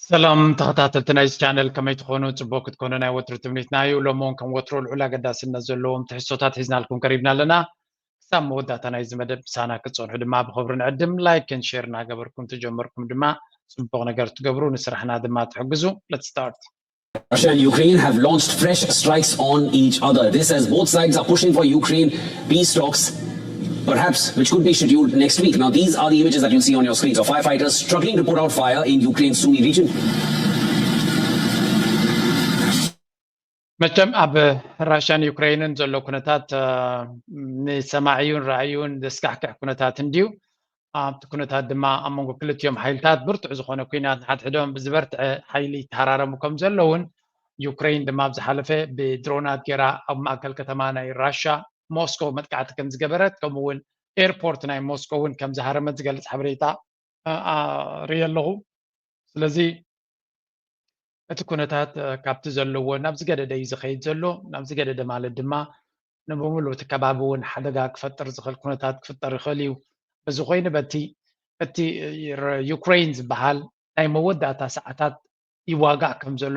ሰላም ተኸታተልቲ ናይዚ ቻነል፣ ከመይ ትኾኑ? ጽቡቅ ክትኮኑ ናይ ወትሩ ትምኒትና እዩ። ሎሚ እውን ከም ወትሩ ልዑል ኣገዳስነት ዘለዎም ትሕዝቶታት ሒዝናልኩም ቀሪብና ኣለና። ክሳብ መወዳእታ ናይዚ መደብ ምሳና ክትጸንሑ ድማ ብኽብሪ ንዕድም። ላይክን ሼር እናገበርኩም ትጀመርኩም ድማ ጽቡቕ ነገር ትገብሩ፣ ንስራሕና ድማ ትሕግዙ። Let's start. Russia and Ukraine have launched fresh strikes on each other. This as both sides are pushing for Ukraine peace talks, perhaps which could be scheduled next week. Now, these are the images that you'll see on your screens of firefighters struggling to put out fire in Ukraine's Sumy region. መቸም ኣብ ራሽያን ዩክሬንን ዘሎ ኩነታት ንሰማዕዩን ረኣዩን ዘስካሕክሕ ኩነታት እንድዩ። ኣብቲ ኩነታት ድማ ኣብ መንጎ ክልቲኦም ሓይልታት ብርቱዕ ዝኾነ ኩናት ንሓድሕዶም ብዝበርትዐ ሓይሊ ይተሃራረሙ ከም ዘለውን፣ ዩክሬን ድማ ኣብ ዝሓለፈ ብድሮናት ጌራ ኣብ ማእከል ከተማ ናይ ራሻ ሞስኮ መጥቃዕቲ ከም ዝገበረት፣ ከምኡ እውን ኤርፖርት ናይ ሞስኮ እውን ከም ዝሃረመት ዝገልጽ ሓበሬታ ርየ ኣለኹ። ስለዚ እቲ ኩነታት ካብቲ ዘለዎ ናብ ዝገደደ እዩ ዝኸይድ ዘሎ። ናብ ዝገደደ ማለት ድማ ንብምሉእ እቲ ከባቢ እውን ሓደጋ ክፈጥር ዝኽእል ኩነታት ክፍጠር ይኽእል እዩ። እዚ ኮይኑ በቲ እቲ ዩክሬን ዝበሃል ናይ መወዳእታ ሰዓታት ይዋጋእ ከም ዘሎ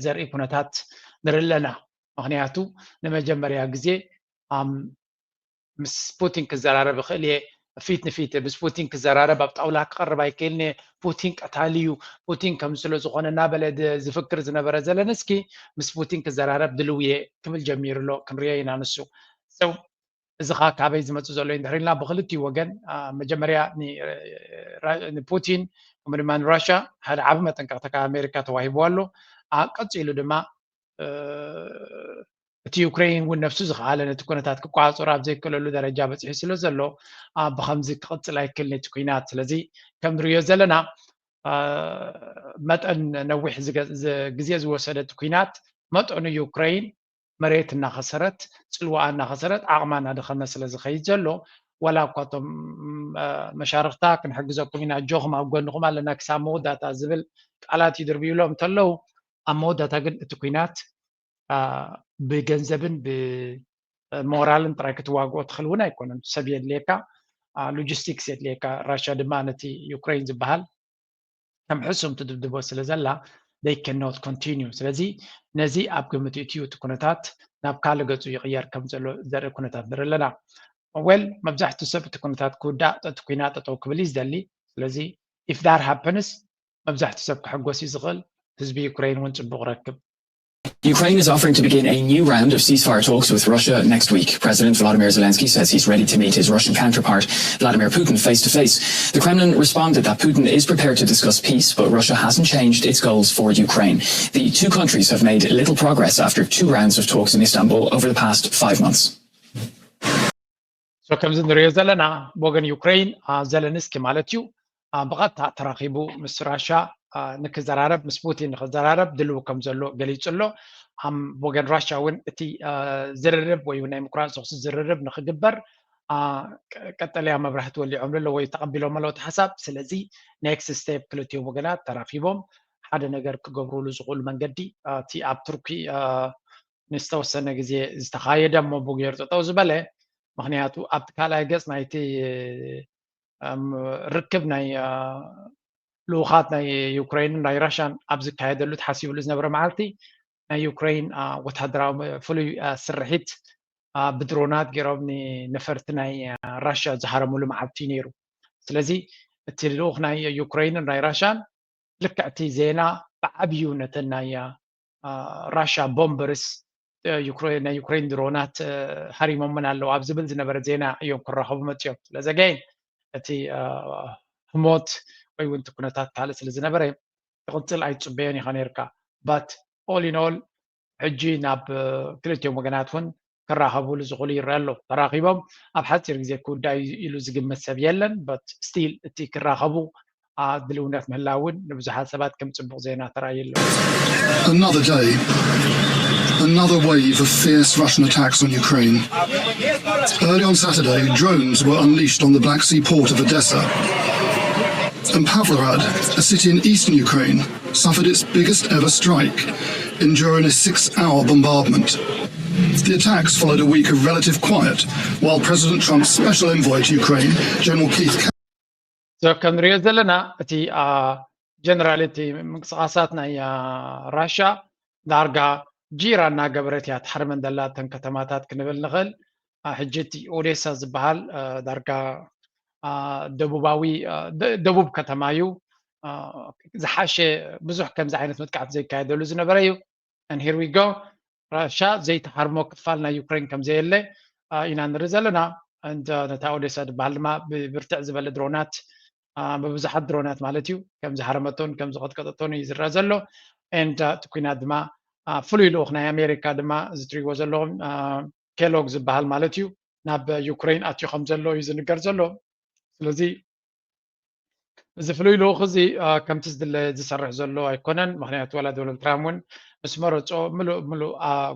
ዘርኢ ኩነታት ንርኢ ኣለና። ምኽንያቱ ንመጀመርያ ግዜ ምስ ፑቲን ክዘራረብ ይኽእል እየ፣ ፊት ንፊት ምስ ፑቲን ክዘራረብ ኣብ ጣውላ ክቐርብ ኣይክእልን እየ፣ ፑቲን ቀታሊ እዩ፣ ፑቲን ከም ስለ ዝኾነ እናበለ ዝፍክር ዝነበረ ዘለንስኪ ምስ ፑቲን ክዘራረብ ድልው እየ ክብል ጀሚሩ ኣሎ። ክንሪኦ ኢና ንሱ እዚ ኸዓ ካበይ ዝመፅእ ዘሎ እዩ እንድሕር ኢልና ብክልቲኡ ወገን መጀመርያ ንፑቲን ከምኡ ድማ ንራሻ ሓደ ዓቢ መጠንቀቕታ ካብ ኣሜሪካ ተዋሂብዋ ኣሎ። ቀፂሉ ድማ እቲ ዩክሬን እውን ነብሱ ዝኸኣለ ነቲ ኩነታት ክቋፀሮ ኣብ ዘይክእለሉ ደረጃ በፂሑ ስለ ዘሎ ብከምዚ ክቕፅል ኣይክእልን እቲ ኩናት። ስለዚ ከም ንሪኦ ዘለና መጠን ነዊሕ ግዜ ዝወሰደ እቲ ኩናት መጠኑ ዩክሬን መሬት እናኸሰረት፣ ፅልዋኣ እናኸሰረት፣ ዓቕማ እናደኸመ ስለ ዝኸይድ ዘሎ፣ ዋላ እኳ እቶም መሻርኽታ ክንሕግዘኩም ኢና፣ ኣጆኹም ኣብ ጎንኹም ኣለና ክሳብ መወዳእታ ዝብል ቃላት ይድርብዩሎም እንተለዉ፣ ኣብ መወዳእታ ግን እቲ ኩናት ብገንዘብን ብሞራልን ጥራይ ክትዋግኦ ትኽእል እውን ኣይኮነን። ሰብ የድልየካ፣ ሎጂስቲክስ የድልየካ። ራሽያ ድማ ነቲ ዩክሬን ዝበሃል ከም ሕሱም ትድብድቦ ስለ ዘላ they cannot continue። ስለዚ ነዚ ኣብ ግምት እትዩ እቲ ኩነታት ናብ ካልእ ገጹ ይቕየር ከም ዘሎ ዘርኢ ኩነታት ንርኢ ኣለና። ወል መብዛሕትኡ ሰብ እቲ ኩነታት ክውዳእ እቲ ኩናት ጠጠው ክብል እዩ ዝደሊ። ስለዚ if that happens መብዛሕትኡ ሰብ ክሕጎስ እዩ ዝኽእል። ህዝቢ ዩክሬን እውን ጽቡቕ ረክብ። Ukraine is offering to begin a new round of ceasefire talks with Russia next week. President Volodymyr Zelensky says he's ready to meet his Russian counterpart, Vladimir Putin, face to face. The Kremlin responded that Putin is prepared to discuss peace, but Russia hasn't changed its goals for Ukraine. The two countries have made little progress after two rounds of talks in Istanbul over the past five months. So ከምዚ ንሪኦ ዘለና ብወገን ዩክሬን ዘለንስኪ ማለት እዩ ብቐጥታ ተራኺቡ ምስ ራሻ ንክዘራረብ ምስ ፑቲን ንክዘራረብ ድልው ከም ዘሎ ገሊጹ ኣሎ። ብወገን ራሻ እውን እቲ ዝርርብ ወይ ናይ ምቁራፅ ተኹሲ ዝርርብ ንክግበር ቀጠልያ መብራህቲ ወሊዖም ኣለዉ ወይ ተቐቢሎም ኣለዉ እቲ ሓሳብ። ስለዚ ኔክስት ስቴፕ ክልቲኦም ወገናት ተራኺቦም ሓደ ነገር ክገብሩሉ ዝኽእሉ መንገዲ እቲ ኣብ ቱርኪ ንዝተወሰነ ግዜ ዝተኻየደ እሞ ብጌሩ ጠጠው ዝበለ ምክንያቱ ኣብቲ ካልኣይ ገፅ ናይቲ ርክብ ናይ ልኡኻት ናይ ዩክሬንን ናይ ራሽያን ኣብ ዝካየደሉ ተሓሲብሉ ዝነበረ መዓልቲ ናይ ዩክሬን ወታደራዊ ፍሉይ ስርሒት ብድሮናት ገይሮም ንነፈርቲ ናይ ራሽያ ዝሃረምሉ መዓልቲ እዩ ነይሩ። ስለዚ እቲ ልኡኽ ናይ ዩክሬንን ናይ ራሽያን ልክዕ እቲ ዜና ብዓብዩ ነተን ናይ ራሽያ ቦምበርስ ናይ ዩክሬን ድሮናት ሃሪሞምን ኣለዉ ኣብ ዝብል ዝነበረ ዜና እዮም ክራኸቡ መፅኦም። ስለዚ ኣገይን እቲ ህሞት ወይ እውን እቲ ኩነታት ካልእ ስለ ዝነበረ ክቕፅል ኣይትፅበዮን ኢኻ ነርካ። But all in all ሕጂ ናብ ክልቲኦም ወገናት እውን ክራኸብሉ ዝኽእሉ ይረአ ኣሎ። ተራኺቦም ኣብ ሓፂር ግዜ ክውዳእ ኢሉ ዝግመት ሰብ የለን። But still እቲ ክራኸቡ ድልውነት ምህላው እውን ንብዙሓት ሰባት ከም ፅቡቕ ዜና ተራእዩ ኣሎ። Another day, another wave of fierce Russian attacks on Ukraine. Early on Saturday, drones were unleashed on the Black Sea port of Odessa. And Pavlohrad, a city in eastern Ukraine, suffered its biggest ever strike, enduring a six hour bombardment. The attacks followed a week of relative quiet, while President Trump's special envoy to Ukraine, General Keith ከም ንሪኦ ዘለና እቲ ጀነራል እቲ ምንቅስቃሳት ናይ ራሻ ዳርጋ ጂራ እናገበረት እያ ትሓርመን ዘላ እተን ከተማታት ክንብል ንኽእል። ሕጂ እቲ ኦዴሳ ዝበሃል ዳርጋ ደቡባዊ ደቡብ ከተማ እዩ። ዝሓሸ ብዙሕ ከምዚ ዓይነት መጥቃዕቲ ዘይካየደሉ ዝነበረ እዩ። And here we go። ራሻ ዘይተሃርሞ ክፋል ናይ ዩክሬን ከም ዘየለ ኢና ንርኢ ዘለና። ነታ ኦዴሳ ዝበሃል ድማ ብብርትዕ ዝበለ ድሮናት ብብዙሓት ድሮናት ማለት እዩ ከም ዝሃረመቶን ከም ዝቐጥቀጠቶን እዩ ዝረአ ዘሎ። And እቲ ኩናት ድማ ፍሉይ ልኡኽ ናይ ኣሜሪካ ድማ እዚ ትሪእዎ ዘለኹም ኬሎግ ዝበሃል ማለት እዩ ናብ ዩክሬን ኣትዩ ከም ዘሎ እዩ ዝንገር ዘሎ። ስለዚ እዚ ፍሉይ ልኡኽ እዚ ከምቲ ዝድለ ዝሰርሕ ዘሎ ኣይኮነን። ምክንያቱ ዋላ ዶናልድ ትራምፕ እውን ምስ መረፅኦ ምሉእ ምሉእ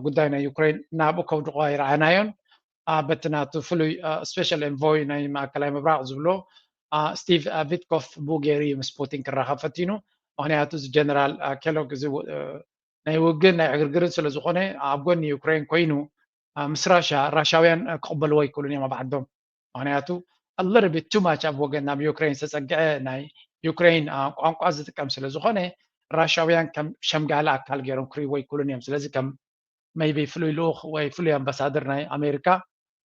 ጉዳይ ናይ ዩክሬን ናብኡ ከውድቆ ኣይረኣናዮን። በቲ ናቱ ፍሉይ ስፔሻል ኤንቮይ ናይ ማእከላይ ምብራቕ ዝብሎ ስቲቭ ቪትኮፍ ብኡ ገይሩ እዩ ምስ ፑቲን ክራኸብ ፈቲኑ። ምክንያቱ እዚ ጀነራል ኬሎግ እዚ ናይ ውግን ናይ ዕግርግርን ስለ ዝኾነ ኣብ ጎኒ ዩክሬን ኮይኑ ምስ ራሻ ራሻውያን ክቕበልዎ ኣይክእሉን እዮም ኣብ ዓዶም። ምክንያቱ a little bit too much ኣብ ወገን ናብ ዩክሬን ዝተፀግዐ ናይ ዩክሬን ቋንቋ ዝጥቀም ስለ ዝኾነ ራሻውያን ከም ሸምጋሊ ኣካል ገይሮም ክርእይዎ ኣይክእሉን እዮም። ስለዚ ከም maybe ፍሉይ ልኡኽ ወይ ፍሉይ ኣምባሳደር ናይ ኣሜሪካ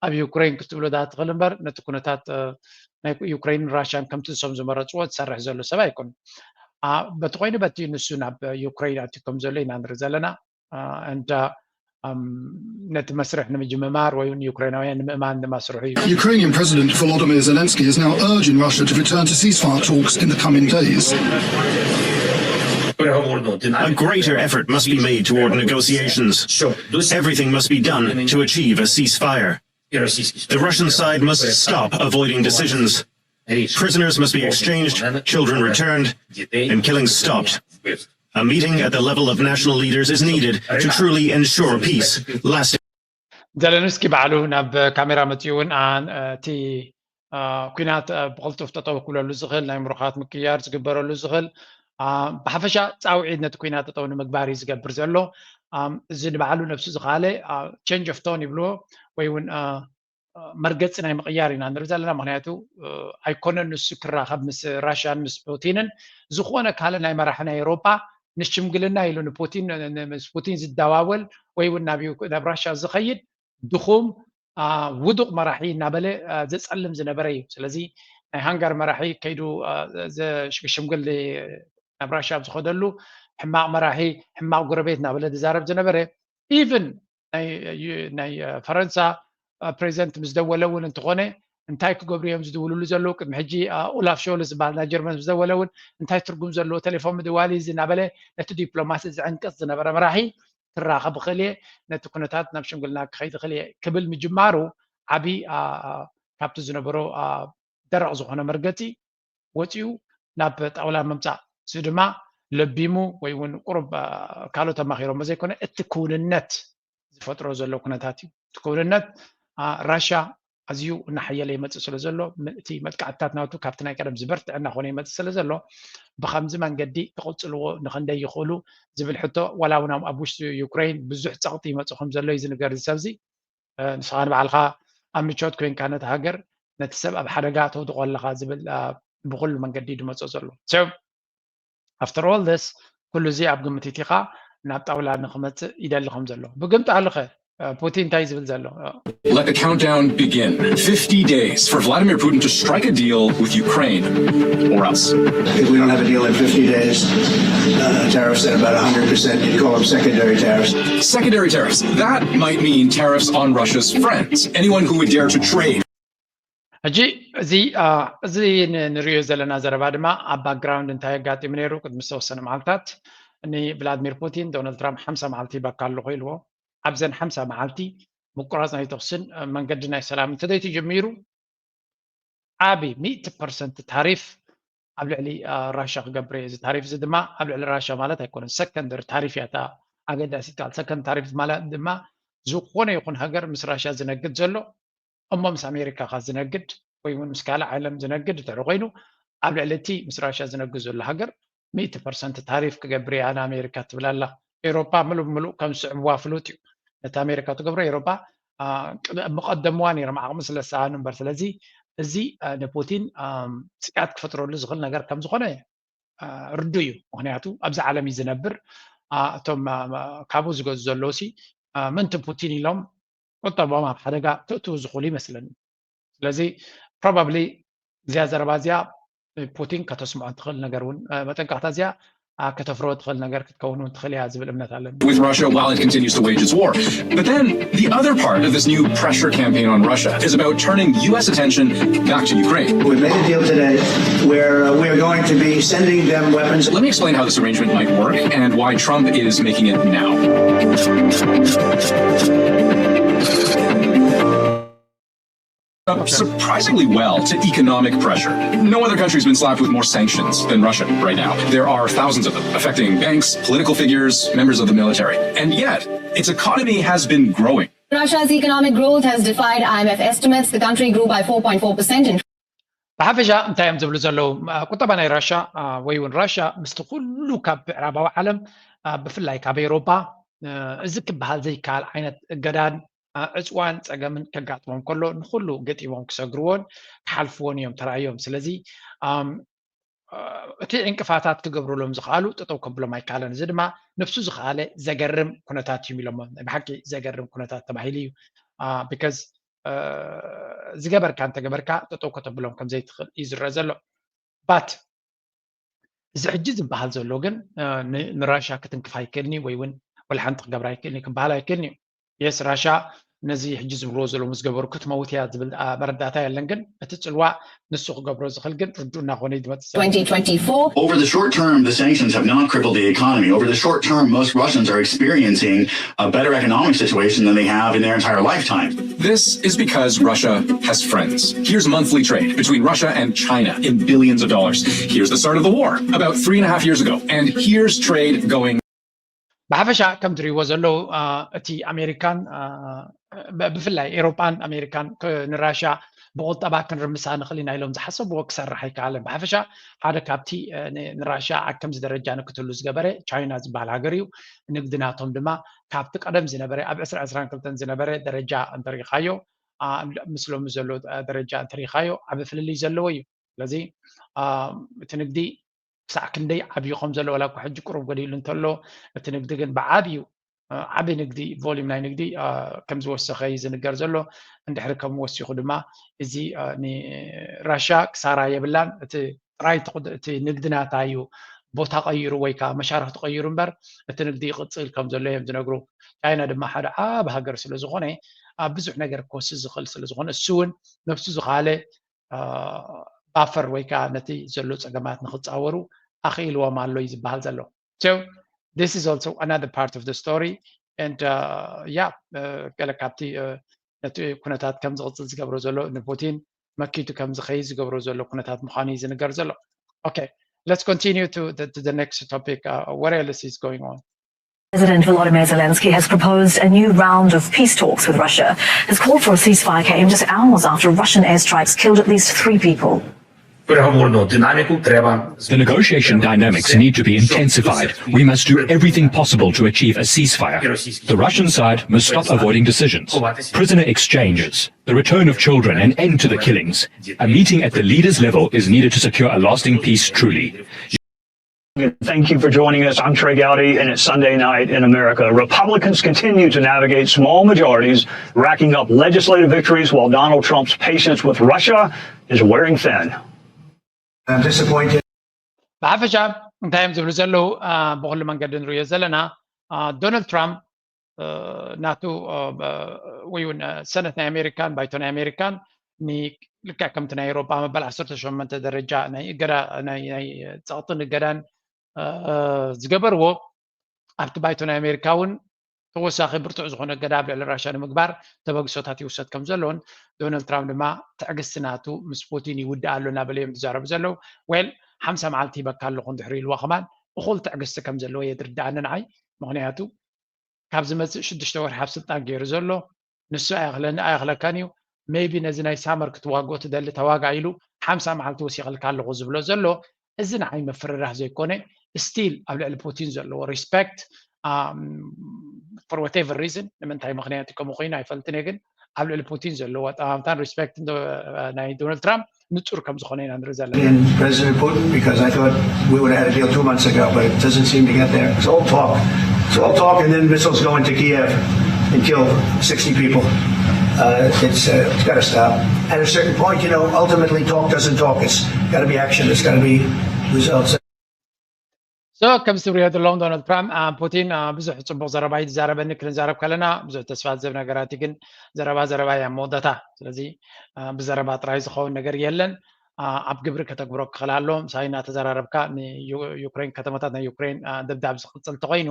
ኣብ ዩክሬን ክትብሎ ዳ ትኽእል እምበር ነቲ ኩነታት ናይ ዩክሬን ራሽያን ከምቲ ንሶም ዝመረፅዎ ዝሰርሕ ዘሎ ሰብ ኣይኮኑን። በቲ ኮይኑ በቲ ንሱ ናብ ዩክሬን ኣትዩ ከም ዘሎ ኢና ንርኢ ዘለና። እንዳ ነቲ መስርሕ ንምጅምማር ወይ እውን ዩክሬናውያን ንምእማን ድማ ስርሑ እዩ። Ukrainian President Volodymyr Zelensky has now urged Russia to return to ceasefire talks in the coming days. A greater effort must be made toward negotiations. Everything must be done to achieve a ceasefire. The Russian side must stop avoiding decisions. Prisoners must be exchanged, children returned, and killing stopped. A meeting at the level of national leaders is needed to truly ensure peace, lasting. ዘለንስኪ ባዕሉ ናብ ካሜራ መፂኡ እውን እቲ ኩናት ብቕልጡፍ ጠጠው ክብለሉ ዝኽእል ናይ ምሩኻት ምቅያር ዝግበረሉ ዝኽእል ብሓፈሻ ፃውዒት ነቲ ኩናት ጠጠው ንምግባር እዩ ዝገብር ዘሎ። እዚ ንባዕሉ ነብሱ ዝኻለ change of tone ይብልዎ ወይ እውን መርገፂ ናይ ምቕያር ኢና ንርኢ ዘለና። ምክንያቱ ኣይኮነን ንሱ ክራኸብ ምስ ራሽያን ምስ ፑቲንን ዝኾነ ካልእ ናይ መራሒ ናይ ኤውሮጳ ንሽምግልና ኢሉ ንፑቲን ምስ ፑቲን ዝደዋወል ወይ እውን ናብ ራሽያ ዝኸይድ ድኹም ውዱቕ መራሒ እናበለ ዘፀልም ዝነበረ እዩ። ስለዚ ናይ ሃንጋር መራሒ ከይዱ ሽምግል ናብ ራሽያ ኣብ ዝኸደሉ ሕማቕ መራሒ ሕማቕ ጎረቤት እናበለ ዝዛረብ ዝነበረ even ናይ ፈረንሳ ፕሬዚደንት ምስ ደወለ እውን እንተኾነ እንታይ ክገብሩ እዮም ዝድውልሉ ዘለዉ? ቅድሚ ሕጂ ኡላፍ ሾልስ ዝበሃል ናይ ጀርመን ምስ ደወለ እውን እንታይ ትርጉም ዘለዎ ቴሌፎን ምድዋል እዩ እናበለ ነቲ ዲፕሎማሲ ዝዕንቅፅ ዝነበረ መራሒ ክራኸብ ይኽእል እየ፣ ነቲ ኩነታት ናብ ሽምግልና ክኸይድ ይኽእል እየ ክብል ምጅማሩ ዓብዪ ካብቲ ዝነበሮ ደረቕ ዝኾነ መርገፂ ወፂኡ ናብ ጣውላ ምምፃእ እዚ ድማ ለቢሙ ወይ እውን ቁሩብ ካልኦት ኣማኺሮሞ ዘይኮነ እቲ ክውንነት ዝፈጥሮ ዘሎ ኩነታት እዩ። እቲ ክውንነት ራሻ ኣዝዩ እናሓየለ ይመፅእ ስለ ዘሎ እቲ መጥቃዕትታት ናቱ ካብቲ ናይ ቀደም ዝበርትዐ እናኾነ ይመፅእ ስለ ዘሎ ብከምዚ መንገዲ ክቕፅልዎ ንክንደይ ይኽእሉ ዝብል ሕቶ ዋላ እውን ኣብ ውሽጢ ዩክሬን ብዙሕ ፀቕጢ ይመፅእ ከም ዘሎ እዩ ዝንገር እዚ ሰብ እዚ። ንስኻ ንባዕልኻ ኣብ ምቾት ኮይንካ ነቲ ሃገር ነቲ ሰብ ኣብ ሓደጋ ተውድቆ ኣለኻ ዝብል ብኩሉ መንገዲ ድመፆ ዘሎ። So after all this ኩሉ እዚ ኣብ ግምት ኢትኻ ናብ ጣውላ ንክመፅእ ይደሊ ከም ዘሎ ብግምጣልኸ ፑቲን እንታይ ዝብል ዘሎ? Let the countdown begin. fifty days for Vladimir Putin to strike a deal with Ukraine or else. If we don't have a deal in fifty days, uh, tariffs at about one hundred percent, you call them secondary tariffs. Secondary tariffs. That might mean tariffs on Russia's friends, anyone who would dare to trade. ሕጂ እዚ እዚ ንሪኦ ዘለና ዘረባ ድማ ኣብ ባክግራውንድ እንታይ ኣጋጢሙ ነይሩ ቅድሚ ዝተወሰነ መዓልታት ንቭላድሚር ፑቲን ዶናልድ ትራምፕ ሓምሳ መዓልቲ ይበካ ኣለኹ ኢልዎ። ኣብዘን ሓምሳ መዓልቲ ምቁራፅ ናይ ተኩስን መንገዲ ናይ ሰላም እንተዘይተጀሚሩ ዓቢ ሚእቲ ፐርሰንት ታሪፍ ኣብ ልዕሊ ራሻ ክገብር እየ። እዚ ታሪፍ እዚ ድማ ኣብ ልዕሊ ራሻ ማለት ኣይኮነን፣ ሰከንደሪ ታሪፍ እያ እታ ኣገዳሲት ቃል። ሰከንድ ታሪፍ ማለት ድማ ዝኾነ ይኹን ሃገር ምስ ራሻ ዝነግድ ዘሎ እሞ ምስ ኣሜሪካ ካ ዝነግድ ወይ እውን ምስ ካልእ ዓለም ዝነግድ እንድሕሪ ኮይኑ ኣብ ልዕሊ እቲ ምስ ራሻ ዝነግድ ዘሎ ሃገር ሚእቲ ፐርሰንት ታሪፍ ክገብር እያ ንኣሜሪካ ትብል ኣላ። ኤውሮፓ ምሉእ ብምሉእ ከም ዝስዕብዋ ፍሉጥ እዩ። ነቲ ኣሜሪካ ትገብሮ ኤውሮፓ ምቐደምዋ ነይሮም ዓቕሚ ስለ ዝሰኣኑ እምበር። ስለዚ እዚ ንፑቲን ስግኣት ክፈጥረሉ ዝኽእል ነገር ከም ዝኾነ ርዱ እዩ። ምክንያቱ ኣብዚ ዓለም እዩ ዝነብር። እቶም ካብኡ ዝገዙ ዘለዉ ሲ ምንቲ ፑቲን ኢሎም ቁጠቦም ኣብ ሓደጋ ክእትዉ ዝኽእሉ ይመስለኒ። ስለዚ ፕሮባብሊ እዚኣ ዘረባ እዚኣ ፑቲን ከተስምዖ ትኽእል ነገር እውን መጠንቀቕታ እዚኣ ከተፍርሆ ትኽእል ነገር ክትከውን እውን ትኽእል እያ ዝብል እምነት ኣለኒ። With Russia while it continues to wage its war. But then the other part of this new pressure campaign on Russia is about turning U S attention back to Ukraine. We made a deal today where uh, we're going to be sending them weapons. Let me explain how this arrangement might work and why Trump is making it now. Surprisingly well to economic pressure. No other country's been slapped with more sanctions than Russia right now. There are thousands of them, affecting banks, political figures, members of the military. And yet, its economy has been growing. Russia's economic growth has defied I M F estimates. The country grew by four point four percent in ብሓፈሻ እንታይ እዮም ዝብሉ ዘለዉ? ቁጠባ ናይ ራሻ ወይ እውን ራሻ ምስቲ ኩሉ ካብ ምዕራባዊ ዓለም ብፍላይ ካብ ኤውሮጳ እዚ ክበሃል ዘይከኣል ዓይነት እገዳን ዕፅዋን ፀገምን ከጋጥሞም ከሎ ንኩሉ ገጢሞም ክሰግርዎን ክሓልፍዎን እዮም ተራእዮም። ስለዚ እቲ ዕንቅፋታት ክገብሩሎም ዝኽኣሉ ጠጠው ከብሎም ኣይከኣለን። እዚ ድማ ነብሱ ዝኸኣለ ዘገርም ኩነታት እዩ ኢሎሞ። ናይ ብሓቂ ዘገርም ኩነታት ተባሂሉ እዩ። ቢካዝ ዝገበርካ እንተገበርካ ጠጠው ከተብሎም ከምዘይትኽእል እዩ ዝረአ ዘሎ። ባት እዚ ሕጂ ዝበሃል ዘሎ ግን ንራሻ ክትንክፍ ኣይክእልኒ ወይ እውን ወላ ሓንቲ ክገብር ኣይክእልኒ ክበሃል ኣይክእልኒ እዩ። የስ ራሻ ነዚ ሕጂ ዝብልዎ ዘለዉ ምስ ገበሩ ክትመውት እያ ዝብል መረዳእታ የለን፣ ግን እቲ ፅልዋ ንሱ ክገብሮ ዝኽእል ግን ርዱእ እናኾነ እዩ ዝመፅእ ዘሎ። twenty twenty-four. Over the short term, the sanctions have not crippled the economy. Over the short term, most Russians are experiencing a better economic situation than they have in their entire lifetime. This is because Russia has friends. Here's monthly trade between Russia and China in billions of dollars. Here's the start of the war about three and a half years ago. And here's trade going ብሓፈሻ ከም ትሪእዎ ዘለዉ እቲ ኣሜሪካን ብፍላይ ኤውሮጳን ኣሜሪካን ንራሽያ ብቁጠባ ክንርምሳ ንኽእል ኢና ኢሎም ዝሓሰብዎ ክሰርሕ ኣይከኣለን። ብሓፈሻ ሓደ ካብቲ ንራሽያ ኣብ ከምዚ ደረጃ ንክትህሉ ዝገበረ ቻይና ዝበሃል ሃገር እዩ። ንግዲ ናቶም ድማ ካብቲ ቀደም ዝነበረ ኣብ ዕስራ ዕስራን ክልተን ዝነበረ ደረጃ እንተሪኢኻዮ ምስ ሎሚ ዘሎ ደረጃ እንተሪኢኻዮ ዓቢ ፍልልይ ዘለዎ እዩ። ስለዚ እቲ ንግዲ ክሳዕ ክንደይ ዓብዩ ከም ዘሎ ዋላ እኳ ሕጂ ቁሩብ ጎዲሉ እንተሎ እቲ ንግዲ ግን ብዓብዩ ዓቢ ንግዲ volume ናይ ንግዲ ከም ዝወሰኸ እዩ ዝንገር ዘሎ። እንድሕሪ ከም ወሲኹ ድማ እዚ ንራሻ ክሳራ የብላን። እቲ ጥራይ እቲ ንግዲ ናታ እዩ ቦታ ቀይሩ ወይ ከዓ መሻርክቲ ቀይሩ እምበር እቲ ንግዲ ይቕፅል ከም ዘሎ እዮም ዝነግሩ። ቻይና ድማ ሓደ ዓቢ ሃገር ስለ ዝኾነ ኣብ ብዙሕ ነገር ክወስድ ዝኽእል ስለ ዝኾነ እሱ እውን ነብሱ ዝኸኣለ ባፈር ወይ ከዓ ነቲ ዘሎ ፀገማት ንክፃወሩ ኣኽኢልዎም ኣሎ እዩ ዝበሃል ዘሎ። So this is also another part of the story and yeah ገለ ካብቲ ነቲ ኩነታት ከም ዝቕፅል ዝገብሮ ዘሎ ንፑቲን መኪቱ ከም ዝኸይድ ዝገብሮ ዘሎ ኩነታት ምዃኑ እዩ ዝንገር ዘሎ። Okay, let's continue to the, to the next topic. Uh, what else is going on? President Volodymyr Zelensky has proposed a new round of peace talks with Russia. Has called for a ceasefire came just hours after Russian airstrikes killed at least three people. Переговорну динаміку треба The negotiation dynamics need to be intensified. We must do everything possible to achieve a ceasefire. The Russian side must stop avoiding decisions, prisoner exchanges, the return of children, an end to the killings. A meeting at the leaders' level is needed to secure a lasting peace truly. Thank you for joining us. I'm Trey Gowdy, and it's Sunday night in America. Republicans continue to navigate small majorities, racking up legislative victories, while Donald Trump's patience with Russia is wearing thin. I'm disappointed. ብሓፈሻ እንታይ እዮም ዝብሉ ዘለዉ? ብኩሉ መንገዲ ንሪኦ ዘለና ዶናልድ ትራምፕ ናቱ ወይ እውን ሰነት ናይ ኣሜሪካን ባይቶ ናይ ኣሜሪካን ልክዕ ከምቲ ናይ ኤውሮጳ መበል ዓሰርተ ሸሞንተ ደረጃ ናይ እገዳ ናይ ጸቕጥን እገዳን ዝገበርዎ ኣብቲ ባይቶ ናይ ኣሜሪካ እውን ተወሳኺ ብርቱዕ ዝኾነ እገዳ ኣብ ልዕሊ ራሻ ንምግባር ተበግሶታት ይውሰድ ከም ዘሎን ዶናልድ ትራምፕ ድማ ትዕግስቲ ናቱ ምስ ፑቲን ይውድእ ኣሎ እናበለ እዮም ዝዛረቡ ዘለዉ። ዌል ሓምሳ መዓልቲ ሂበካ ኣለኹ እንድሕሪ ኢልዋ ከማን እኹል ትዕግስቲ ከም ዘለዎ የድርድኣኒ ንዓይ። ምኽንያቱ ካብ ዝመፅእ ሽዱሽተ ወርሒ ኣብ ስልጣን ገይሩ ዘሎ ንሱ ኣየኽለኒ ኣየኽለካን እዩ። ሜቢ ነዚ ናይ ሳመር ክትዋግኦ ትደሊ ተዋጋ ኢሉ ሓምሳ መዓልቲ ወሲኽልካ ኣለኹ ዝብሎ ዘሎ እዚ ንዓይ ምፍርራህ ዘይኮነ ስቲል ኣብ ልዕሊ ፑቲን ዘለዎ ሪስፔክት for whatever reason ንምንታይ ምክንያት ከምኡ ኮይኑ ኣይፈልጥን እየ ግን ኣብ ልዕሊ ፑቲን ዘለዎ ኣጠማምታን ሪስፔክትን ናይ ዶናልድ ትራምፕ ንፁር ከም ዝኾነ ኢና ንርኢ ዘለና። And President Putin, because I thought we would have had a deal two months ago, but it doesn't seem to get there. It's all talk. It's all talk, and then missiles go into Kiev and kill sixty people. Uh, it's uh, it's got to stop. At a certain point, you know, ultimately, talk doesn't talk. It's got to be action. It's got to be results. So ከምዚ ትብልዮ ዘለኹም ዶናልድ ትራምፕ አ፣ ፑቲን አ፣ ብዙሕ ፅቡቅ ዘረባ እዩ ዝዛረበኒ ክንዛረብ ከለና ብዙሕ ተስፋ ዝህብ ነገራት እዩ። ግን ዘረባ ዘረባ እያ መወዳእታ። ስለዚ አ፣ ብዘረባ ጥራይ ዝኸውን ነገር የለን። አ፣ ኣብ ግብሪ ከተግብሮ ክኽእል ኣሎ። ምሳይ እናተዘራረብካ ንዩክሬን ከተማታት ናይ ዩክሬን አ፣ ደብዳብ ዝቕፅል እንተኾይኑ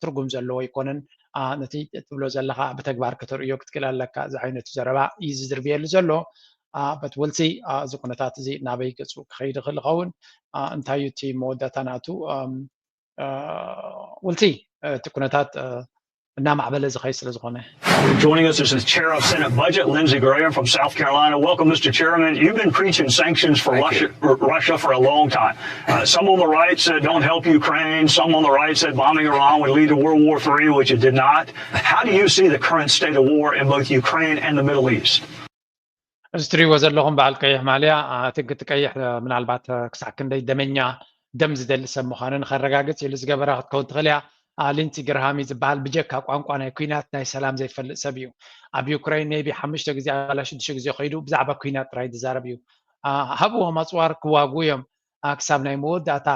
ትርጉም ዘለዎ ኣይኮነን። አ፣ ነቲ ትብሎ ዘለኻ ብተግባር ከተርእዮ ክትክእል ኣለካ። እዚ ዓይነቱ ዘረባ እዩ ዝዝርብየሉ ዘሎ። በት ወልሲ እዚ ኩነታት እዚ ናበይ ገፁ ክኸይድ ይኽእል ይኸውን? አ፣ እንታይ እዩ እቲ መወዳእታ ናቱ? ወልሲ እቲ ኩነታት አ፣ እናማዕበለ ዝኸይድ ስለ ዝኾነ Joining us is the chair of Senate Budget, Lindsey Graham from South Carolina. Welcome, Mister Chairman. You've been preaching sanctions for Russia, Russia for a long time. Uh, some on the right said don't help Ukraine. Some on the right said bombing Iran would lead to World War Three, which it did not. How do you see the current state of war in both Ukraine and the Middle East? እዚ ትሪእዎ ዘለኹም በዓል ቀይሕ ማልያ አ፣ እቲ እቲ ቀይሕ አ፣ ምናልባት አ፣ ክሳዕ ክንደይ ደመኛ ደም ዝደሊ ሰብ ምዃኑ ንኸረጋግፅ ኢሉ ዝገበራ ክትከውን ትኽእል እያ። አ፣ ሊንሲ ግርሃም እዩ ዝበሃል። ብጀካ ቋንቋ ናይ ኩናት ናይ ሰላም ዘይፈልጥ ሰብ እዩ። ኣብ ዩክራይን maybe ሓሙሽተ ግዜ ኣላ ሽዱሽተ ግዜ ከይዱ ብዛዕባ ኩናት ጥራይ ዝዛረብ እዩ። አ፣ ሃብዎም ኣፅዋር ክዋጉ እዮም። አ፣ ክሳብ ናይ መወዳእታ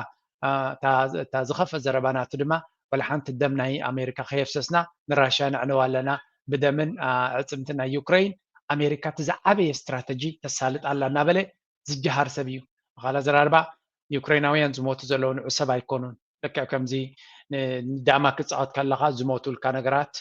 አ፣ እታ እታ ዝኸፍአ ዘረባ ናቱ ድማ ወላ ሓንቲ ደም ናይ ኣሜሪካ ከየፍሰስና ንራሽያ ነዕንዋ ኣለና። ብደምን አ፣ ዕፅምትን ናይ ዩክረይን ኣሜሪካ እቲ ዝዓበየ ስትራተጂ ተሳልጥ ኣላ እናበለ ዝጀሃር ሰብ እዩ። ብኻልእ ኣዘራርባ ዩክረይናውያን ዝሞቱ ዘለዉ ንዑ ሰብ ኣይኮኑን። ልክዕ ከምዚ ን- ንዳማ ክትፃወት ከለኻ ዝሞቱልካ ነገራት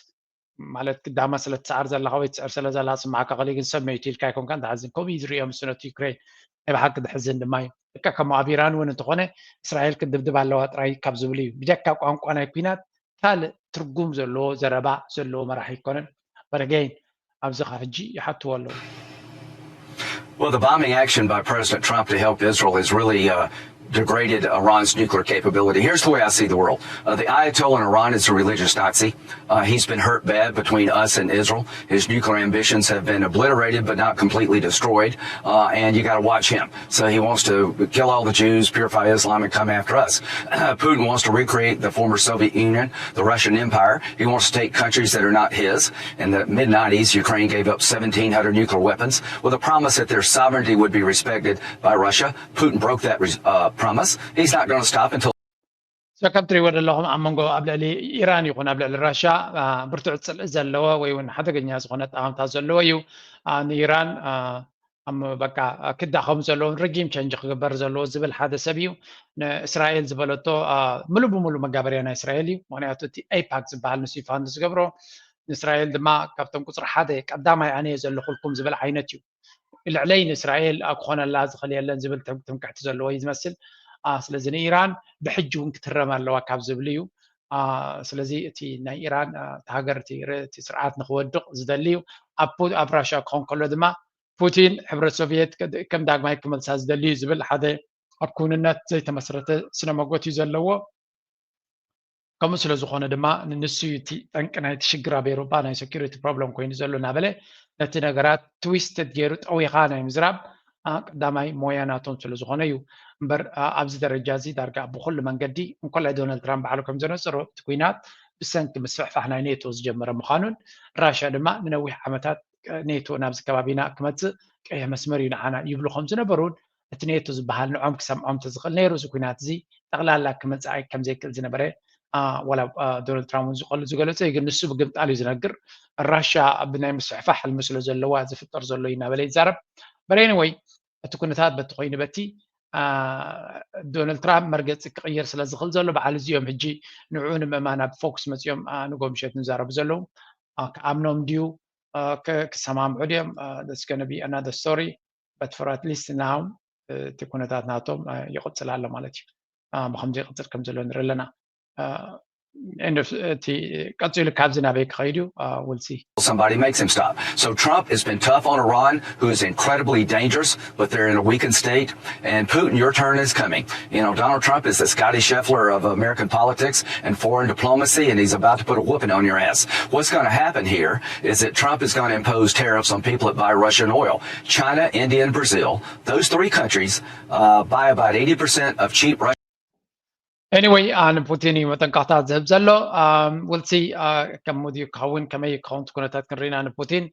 ማለት ዳማ ስለ ትስዓር ዘለኻ ወይ ትስዕር ስለ ዘለኻ ዝስምዓካ ክእል ግን ሰብ መይቱ ኢልካ ኣይኮንካን ትሓዝን። ከምኡ እዩ ዝርእዮም እሱ ነቲ ዩክሬን። ናይ ብሓቂ ድሕዝን ድማ እዩ። ልክዕ ከምኡ ኣብ ኢራን እውን እንተኾነ እስራኤል ክትድብድብ ኣለዋ ጥራይ ካብ ዝብሉ እዩ። ብጀካ ቋንቋ ናይ ኩናት ካልእ ትርጉም ዘለዎ ዘረባ ዘለዎ መራሒ ኣይኮነን። But again ኣብዚ ካብ ሕጂ ይሓትዎ ኣለዉ። Well, the bombing action by President Trump to help Israel has really uh, degraded Iran's nuclear capability. Here's the way I see the world. Uh, the Ayatollah in Iran is a religious Nazi. Uh, he's been hurt bad between us and Israel. His nuclear ambitions have been obliterated, but not completely destroyed. Uh, and you got to watch him. So he wants to kill all the Jews, purify Islam, and come after us. Uh, Putin wants to recreate the former Soviet Union, the Russian Empire. He wants to take countries that are not his. In the mid nineties, Ukraine gave up seventeen hundred nuclear weapons with a promise that their sovereignty would be respected by Russia. Putin broke that uh, promise. He's not going to stop until So ከም ትሪእዎ ዘለኹም ኣብ መንጎ ኣብ ልዕሊ ኢራን ይኹን ኣብ ልዕሊ ራሽያ አ፣ ብርቱዕ ፅልኢ ዘለዎ ወይ እውን ሓደገኛ ዝኾነ ኣጠማምታ ዘለዎ እዩ። አ፣ ንኢራን አ፣ ኣብ በቃ ክዳኸሙ ዘለዎም ሪጂም ቸንጅ ክግበር ዘለዎ ዝብል ሓደ ሰብ እዩ። ንእስራኤል ዝበለቶ አ፣ ሙሉ ብሙሉ መጋበርያ ናይ እስራኤል እዩ። ምክንያቱ እቲ ኤይፓክ ዝበሃል ንሱ ፋንድ ዝገብሮ ንእስራኤል ድማ ካብቶም ቁፅሪ ሓደ ቀዳማይ ኣነ እየ ዘለኹልኩም ዝብል ዓይነት እዩ። ልዕለይ ንእስራኤል ኣብ ክኾነላ ዝኽእል የለን ዝብል ትም- ትምክሕቲ ዘለዎ እዩ ዝመስል። አ፣ ስለዚ ንኢራን ብሕጂ እውን ክትረም ኣለዋ ካብ ዝብል እዩ። አ፣ ስለዚ እቲ ናይ ኢራን አ፣ እቲ ሃገር እቲ ር- እቲ ስርዓት ንክወድቕ ዝደሊ እዩ። ኣብ ፑ- ኣብ ራሽያ ክኾን ከሎ ድማ ፑቲን ሕብረት ሶቪየት ከ- ከም ዳግማይ ክመልሳ ዝደሊ እዩ ዝብል ሓደ ኣብ ክውንነት ዘይተመስረተ ስነ መጎት እዩ ዘለዎ። ከምኡ ስለ ዝኾነ ድማ ንንሱ እዩ እቲ ጠንቂ ናይቲ ሽግር ኣብ ኤሮፓ ናይ ሴኩሪቲ ፕሮብለም ኮይኑ ዘሎ እናበለ ነቲ ነገራት ትዊስትድ ገይሩ ጠዊኻ ናይ ምዝራብ አ፣ ቀዳማይ ሞያ ናቶም ስለ ዝኾነ እዩ። እምበር አ፣ ኣብዚ ደረጃ እዚ ዳርጋ ብኩሉ መንገዲ እንኮላይ ዶናልድ ትራምፕ ባዕሉ ከም ዘነፅሮ እቲ ኩናት ብሰንኪ ምስፍሕፋሕ ናይ ኔቶ ዝጀመረ ምዃኑን ራሽያ ድማ ንነዊሕ ዓመታት አ፣ ኔቶ ናብዚ ከባቢና ክመፅእ ቀይሕ መስመር እዩ ንዓና ይብሉ ከም ዝነበሩን እቲ ኔቶ ዝበሃል ንዖም ክሰምዖም ተዝኽእል ነይሩ እዚ ኩናት እዚ ጠቕላላ ክመፅእ ከም ዘይክእል ዝነበረ አ፣ ዋላ አ፣ ዶናልድ ትራምፕ እውን ዝቀሉ ዝገለፀ እዩ ግን ንሱ ብግምጣል እዩ ዝነግር። ራሻ ብናይ ምስሕፋሕ ሕልሚ ስለ ዘለዋ ዝፍጠር ዘሎ እዩ እናበለ ይዛረብ። በረይን ወይ እቲ ኩነታት በቲ ኮይኑ በቲ አ፣ ዶናልድ ትራምፕ መርገፂ ክቕይር ስለ ዝኽእል ዘሎ በዓል እዚኦም ሕጂ ንዕኡ ንምእማን ኣብ ፎክስ መፂኦም አ፣ ንጎ ምሸት ንዛረቡ ዘለዉ አ፣ ክኣምኖም ድዩ አ፣ ክ- ክሰማምዑ ድዮም that's gonna be another story. But for at least now እቲ ኩነታት ናቶም ይቕፅል ኣሎ ማለት እዩ። ብከምዚ ይቕፅል ከም ዘሎ ንርኢ ኣለና። ቀፂሉ ካብዚ ናበይ ክኸይድ እዩ ውልሲ Somebody makes him stop. So Trump has been tough on Iran, who is incredibly dangerous, but they're in a weakened state. And Putin, your turn is coming. You know, Donald Trump is the Scotty Scheffler of American politics and foreign diplomacy, and he's about to put a whooping on your ass. What's going to happen here is that Trump is going to impose tariffs on people that buy Russian oil. China, India, and Brazil, those three countries uh, buy about eighty percent of cheap Russian Anyway, ንፑቲን እዩ መጠንቀቕታ ዝህብ ዘሎ። ውልሲ ከም ሙድዩ ክኸውን ከመይ ክኸውን ኩነታት ክንርኢና ንፑቲን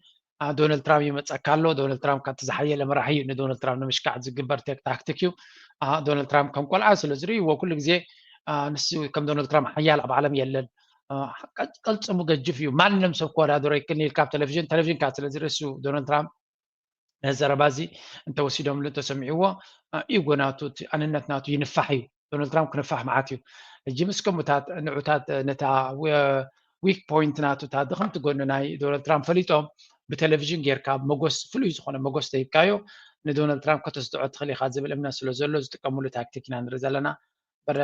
ዶናልድ ትራምፕ ይመፀካ ኣሎ። ዶናልድ ትራምፕ ካብቲ ዝሓየለ መራሒ እዩ። ንዶናልድ ትራምፕ ንምሽካዕ ዝግበር ታክቲክ እዩ። ዶናልድ ትራምፕ ከም ቆልዓ ስለ ዝርእይዎ ኩሉ ግዜ ንሱ ከም ዶናልድ ትራምፕ ሓያል ኣብ ዓለም የለን። ቀልፅሙ ገጅፍ እዩ። ማንም ሰብ ክወዳደሮ ይክእል ካብ ቴሌቪዥን ቴሌቪዥን ካብ ስለ ዝርኢ እሱ ዶናልድ ትራምፕ ነዚ ዘረባ እዚ እንተወሲዶምሉ እንተሰሚዕዎ ኢጎ ናቱ ኣንነት ናቱ ይንፋሕ እዩ። ዶናልድ ትራምፕ ክንፋሕ መዓት እዩ። ሕጂ ምስ ከምኡታት ንዑታት ነታ ዊክ ፖይንት ናቱ እታ ድኽምቲ ጎኒ ናይ ዶናልድ ትራምፕ ፈሊጦም ብቴሌቪዥን ጌርካ መጎስ ፍሉይ ዝኾነ መጎስ ተሂብካዮ ንዶናልድ ትራምፕ ከተስጥዖ ትኽእል ኢኻ ዝብል እምነት ስለ ዘሎ ዝጥቀምሉ ታክቲክ ኢና ንርኢ ዘለና። በረ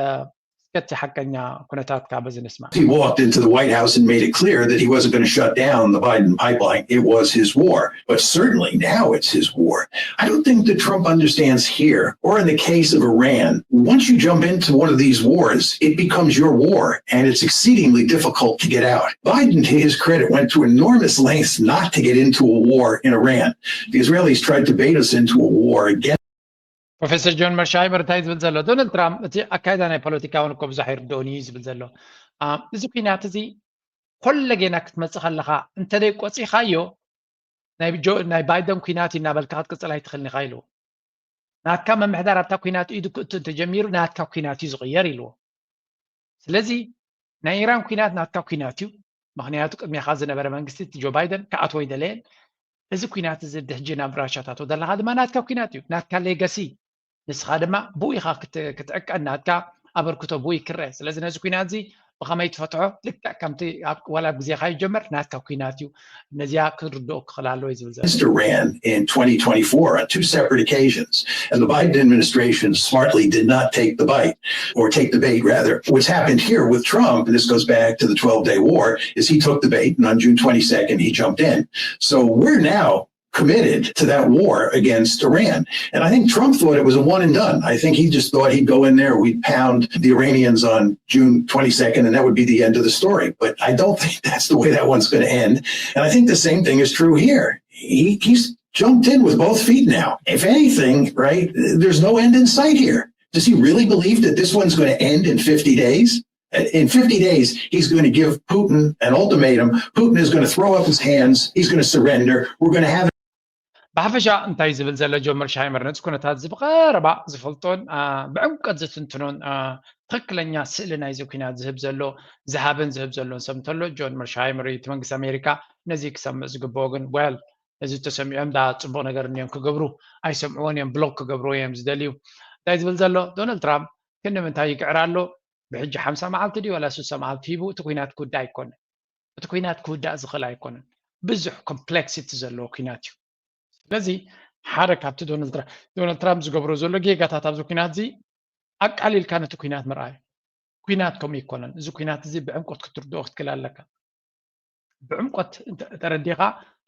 እስከቲ ሓቀኛ ኩነታት ካብ በዚ ንስማዕ። He walked into the White House and made it clear that he wasn't going to shut down the Biden pipeline. It was his war. But certainly now it's his war. I don't think that Trump understands here, or in the case of Iran, once you jump into one of these wars, it becomes your war, and it's exceedingly difficult to get out. Biden, to his credit, went to enormous lengths not to get into a war in Iran. The Israelis tried to bait us into a war again. ፕሮፌሰር ጆን መርሻይመር እንታይ ዝብል ዘሎ ዶናልድ ትራምፕ እቲ ኣካይዳ ናይ ፖለቲካ እውን እኮ ብዙሕ ኣይርድኦን እዩ ዝብል ዘሎ እዚ ኩናት እዚ ኮለጌና ክትመፅእ ከለካ እንተደይ ቆፂኻዮ ናይ ባይደን ኩናት እዩ እናበልካ ክትቅፅል ኣይትኽእልን ኢኻ ኢልዎ ናትካ ምምሕዳር ኣብታ ኩናት ኢዱ ክእቱ እንተጀሚሩ ናትካ ኩናት እዩ ዝቕየር ኢልዎ ስለዚ ናይ ኢራን ኩናት ናትካ ኩናት እዩ ምክንያቱ ቅድሜኻ ዝነበረ መንግስቲ ጆ ባይደን ክኣትዎ ይደለየን እዚ ኩናት እዚ ድሕጂ ናብ ራሻ ታቶ ዘለካ ድማ ናትካ ኩናት እዩ ናትካ ሌጋሲ ንስኻ ድማ ብኡ ኢኻ ክትዕቀን ናትካ ኣበርክቶ ብኡ ይክረአ ስለዚ ነዚ ኩናት እዚ ብኸመይ ትፈትሖ ልክዕ ከምቲ ዋላ ኣብ ግዜኻ ይጀመር ናትካ ኩናት እዩ ነዚኣ ክርድኦ ክኽእል ኣለዎ እዩ ዝብል ዘሎ Mister Rand in twenty twenty-four on two separate occasions. And the Biden administration smartly did not take the bite, or take the bait, rather. What's happened here with Trump, and this goes back to the twelve day war, is he took the bait, and on June twenty-second, he jumped in. So we're now committed to that war against Iran. And I think Trump thought it was a one and done. I think he just thought he'd go in there, we'd pound the Iranians on June twenty-second, and that would be the end of the story. But I don't think that's the way that one's going to end. And I think the same thing is true here. He, he's jumped in with both feet now. If anything, right, there's no end in sight here. Does he really believe that this one's going to end in fifty days? In fifty days, he's going to give Putin an ultimatum. Putin is going to throw up his hands. He's going to surrender. We're going to have ብሓፈሻ እንታይ ዝብል ዘሎ ጆመር ሻይመር ነቲ ኩነታት እዚ ብቐረባ ዝፈልጦን ብዕምቀት ዝትንትኖን ትኽክለኛ ስእሊ ናይዚ ኩናት ዝህብ ዘሎ ዝሃበን ዝህብ ዘሎን ሰብ እንተሎ ጆን መርሻይመር እዩ እቲ መንግስቲ ኣሜሪካ ነዚ ክሰምዕ ዝግብኦ ግን well እዚ ተሰሚዖም ዳ ፅቡቅ ነገር እኒኦም ክገብሩ ኣይሰምዕዎን እዮም ብሎክ ክገብርዎ እዮም ዝደልዩ እንታይ ዝብል ዘሎ ዶናልድ ትራምፕ ክንዲ ምንታይ ይግዕር ኣሎ ብሕጂ ሓምሳ መዓልቲ ድዩ ዋላ ስሳ መዓልቲ ሂቡ እቲ ኩናት ክውዳእ ኣይኮነ እቲ ኩናት ክውዳእ ዝኽእል ኣይኮነን ብዙሕ ኮምፕሌክሲቲ ዘለዎ ኩናት እዩ ስለዚ ሓደ ካብቲ ዶናልድ ትራምፕ ዝገብሮ ዘሎ ጌጋታት ኣብዚ ኩናት እዚ ኣቃሊልካ ነቲ ኩናት ምርኣዩ ኩናት ከምኡ ይኮነን እዚ ኩናት እዚ ብዕምቆት ክትርድኦ ክትክእል ኣለካ ብዕምቆት ተረዲኻ